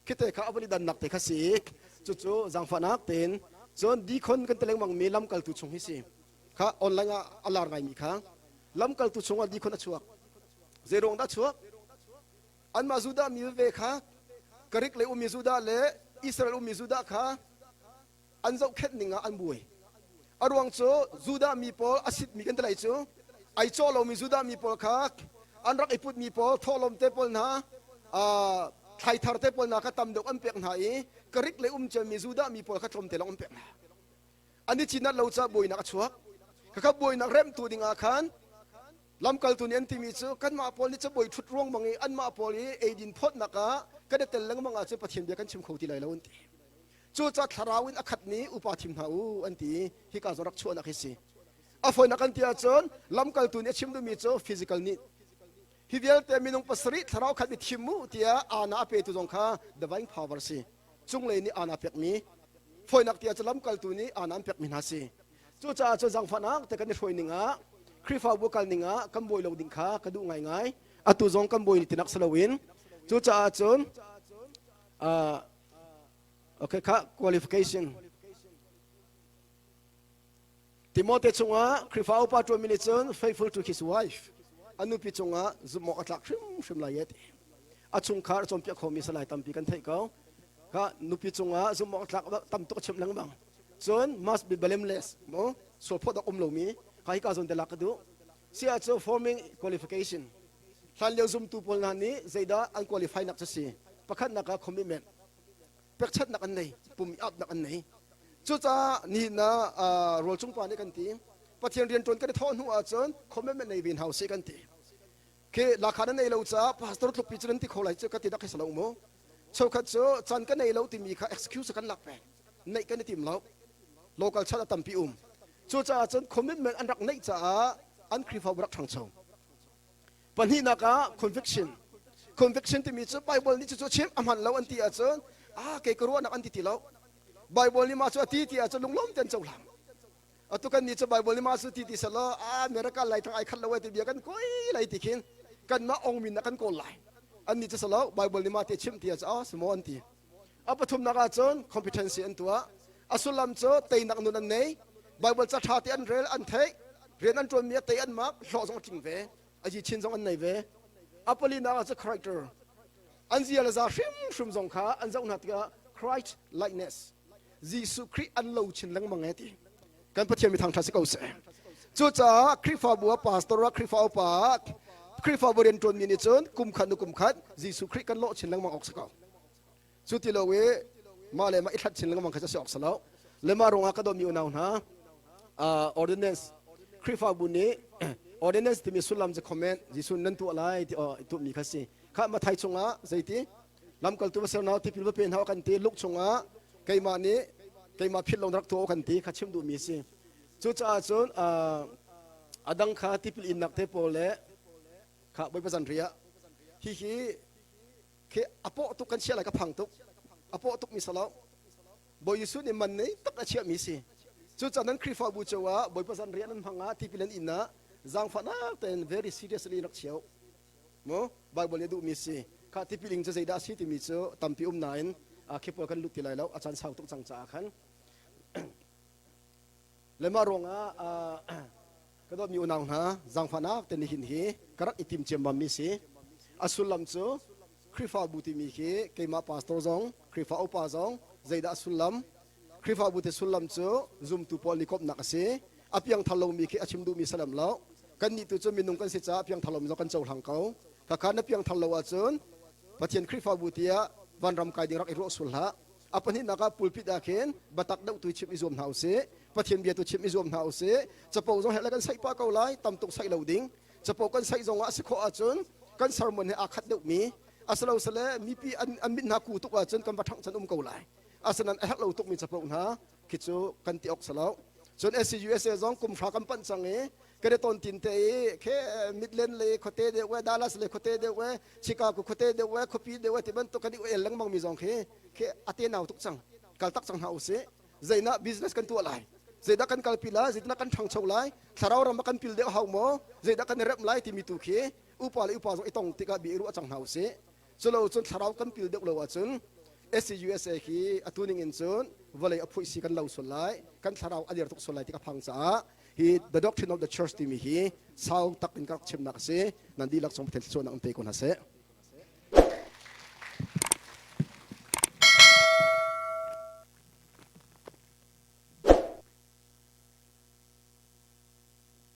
[SPEAKER 1] Khi te kha a van i dannak te kha si. Cucu zaangfahnak tein cun deacon kan ti lengmangmi lamkaltu chung hi si. Kha online ah a lar ngaimi kha lamkaltu chungah deacon a chuak. Zeiruang dah chuak? Anmah Judah mi veve kha Greek lei ummi Judah le Israel ummi Judah kha An zohkhenh ning ah an buai. A ruang cu Judah mi pawl a sitmi kan ti lai cu ai cawh lomi Judah mi pawl kha an rak i putmi pawl thawhlawm te pawl hna thlaithar te pawl hna kha tam deuh an pek hna i Greek lei um ciami Judah mi pawl kha tlawmte lawng an pek hna. An i cinat lo caah buainak a chuak. Khakha buainak remhtu ding ah khan lamkaltu nih an timi cu kanmah pawl nih cabuai ṭhut ruangmang i anmah pawl i eidin phawtnak ah kan i tel lengmang ahcun Pathian bia kan chim kho ti lai lo an ti. Cucaah thlarau in a khatmi upa thim hna u an ti i hika zawn rak chuahnak hi si. A fawinak kan ti ahcun lamkaltu nih a chim duhmi cu physical need. Hi vialte minung pasarih thlarau khat i thim u tiah aana a petu zong kha divine power si. Cunglei nih aana pekmi fawinak ti ahcun lamkaltu nih aana an pekmi hna si. Cucaah cun zaangfahnak te kan i hruai ning ah Khrihfabu kal ning ah kan buai lo ding kha ka duh ngaingai. Atu zong kan buai tinak si loin cucaah cun okay kha qualification Timote chungah Khrihfa upa ṭuanmi nih cun faithful to his wife a nupi cungah zumh awk a tlak hrimhrim lai ti a chungkhar a cawnpiak khomi salai tampi kan theih ko kha nupi cungah zumh awk a tlak tam tuk a chimh lengmang cun must be blameless mo sualphawt awk um lomi kha hika zawn te lak ka duh si ahcun forming qualification hlanlio zumtu pawl hna nih zeidah an qualify nak cu si pakhatnak ah commitment pekchanhnak an nei pum i apnak an nei cucaah nihin ah rawl cung pa nih kan ti Pathian rian ṭuan kan i thawh hnu ahcun commitment nei ve hna usih kan ti khi lakha na nei lo caah pastor tlukpi cu nan ti kho lai cu ka ti dak hi salo mu chokhat cu chan ka nei lo timi kha excuse kan lak peng neih kan i tim lo local chan a tampi um cucaah cun commitment an rak neih caah an Khrihfabu rak ṭhangcho Pahnihnak ah conviction. Conviction timi cu Bible nih cucu chim a hman lo an ti ahcun ah kei ka ruahnak an ti ti lo. Bible nih mah cu a ti ti ahcun lunglawm ten cohlang. Atu kan nih cu Bible nih mah cu ti ti selaw ah America lai thang ai khat lo ai ti bia kan koi lai ti khin kanmah ong min kan kawl lai. An nih cu selaw Bible nih mah ti chim ti ahcun ah simo an ti. A pathumnak ahcun competency an tuah. A sullam cu teinak nun an nei. Bible ca ṭha te an rel, an theih, rian an ṭuanmi a tei an mak, hlawh zong a tling ve, a yi chin zong an nei ve. A palinak ah cu character. An zia le za hrimhrim zong kha an zoh hna tikah Christ likeness. Jesuh Khrih an lo chin lengmang e ti. Kan Pathian mi thangṭhat si ko seh. Cucaah Khrihfabu ah pastor ah Khrihfa upa ah Khrihfabu rian ṭuanmi nih cun kum khat nu kum khat Jesuh Khrih kan lawh chin lengmang awk si ko. Cu ti lo i mah le mah i hlat chin lengmang kha si awk si lo. Le mah ruangah ka dawtmi unau hna ordinance Khrihfabu nih ordinance timi sullam cu comment Jesuh nan tuah lai ti tuahmi kha si. Kha Mathai chungah zeiti lamkaltu va ser hna tipil va pe hna kan ti Luke chungah keimah nih keimah philh lo rak tuah kan ti kha chim duhmi si. Cucaah cun a dang kha tipil innak te pawl le kha Bawipa zanriah hihi khi a pawh tuk kan chiah lai ka phang tuk a pawh tuk mi salo Bawi Jesuh nih man nei tak a chiah mi si cucaah nan Khrihfabu cio ah Bawipa zan rian an hmang ah tipil an in ah zaangfahnak tein very seriously rak chiao mu Bible nih duh mi si kha tipil ing cu zeidah a si timi cu tampi um nain khi pawl kan lut ti lai lo a caan sau tuk cang caah khan Le mah ruangah ka dawtmi unau hna zaangfahnak te nihin hi ka rak i tim ciammam mi si. A sullam cu Khrihfabu timi khi keimah pastor zong Khrihfa upa zong zeidah a sullam? Khrihfabu ti sullam cu zumtu pawl nih komhnak a si. A piangthar lomi khi a chim duhmi salam lo. Kannih tu cu minung kan si caah piangthar lomi zong kan cohlang ko. Khakha na piangthar lo ahcun Pathian Khrihfabu tiah vanram kai ding rak i ruah sul hlah. A pahnihnak ah pulpit ah khin biatak deuh tu chim i zuam hna usih. Pathian bia tu chim i zuam hna usih. Capo zong herh le kan saih pah ko lai, tam tuk saih lo ding. Capo kan saih zong ah a si khawh ahcun kan sermon he aa khat deuhmi asilo sale mipi an, an mit hna ku tuk ahcun kan va ṭhangh chan um ko lai. Asinain a herh lo tukmi capo hna khi cu kan ti awk si lo. Cun SCUSA zong kum hra kan panh cang i kan i ton tin te i khe Midland le khuate deuh we Dallas le khuate deuh we Chicago khuate deuh we khuapi deuh we ti bantuk kan i el lengmang mi zong khi khi a te nau tuk cang kal tak cang hna usih zeinak business kan tuah lai zeidah kan kalpi lai zeidah kan ṭhangcho lai thlarau ram ah kan pil deuh hau maw zeidah kan i remh lai timi tu khi upa le upa zong i tong tikah bi i ruah cang hna usih culo cun thlarau kan pil deuh lo ahcun SCUSA hi atu ning in cun vawlei a phuih si kan lo sual lai kan thlarau a der tuk sual lai ti ka phang caah hi the doctrine of the church timi hi sau tak in ka rak chimnak a si nan dihlak chung Pathian thluachuahnak in pe ko hna seh.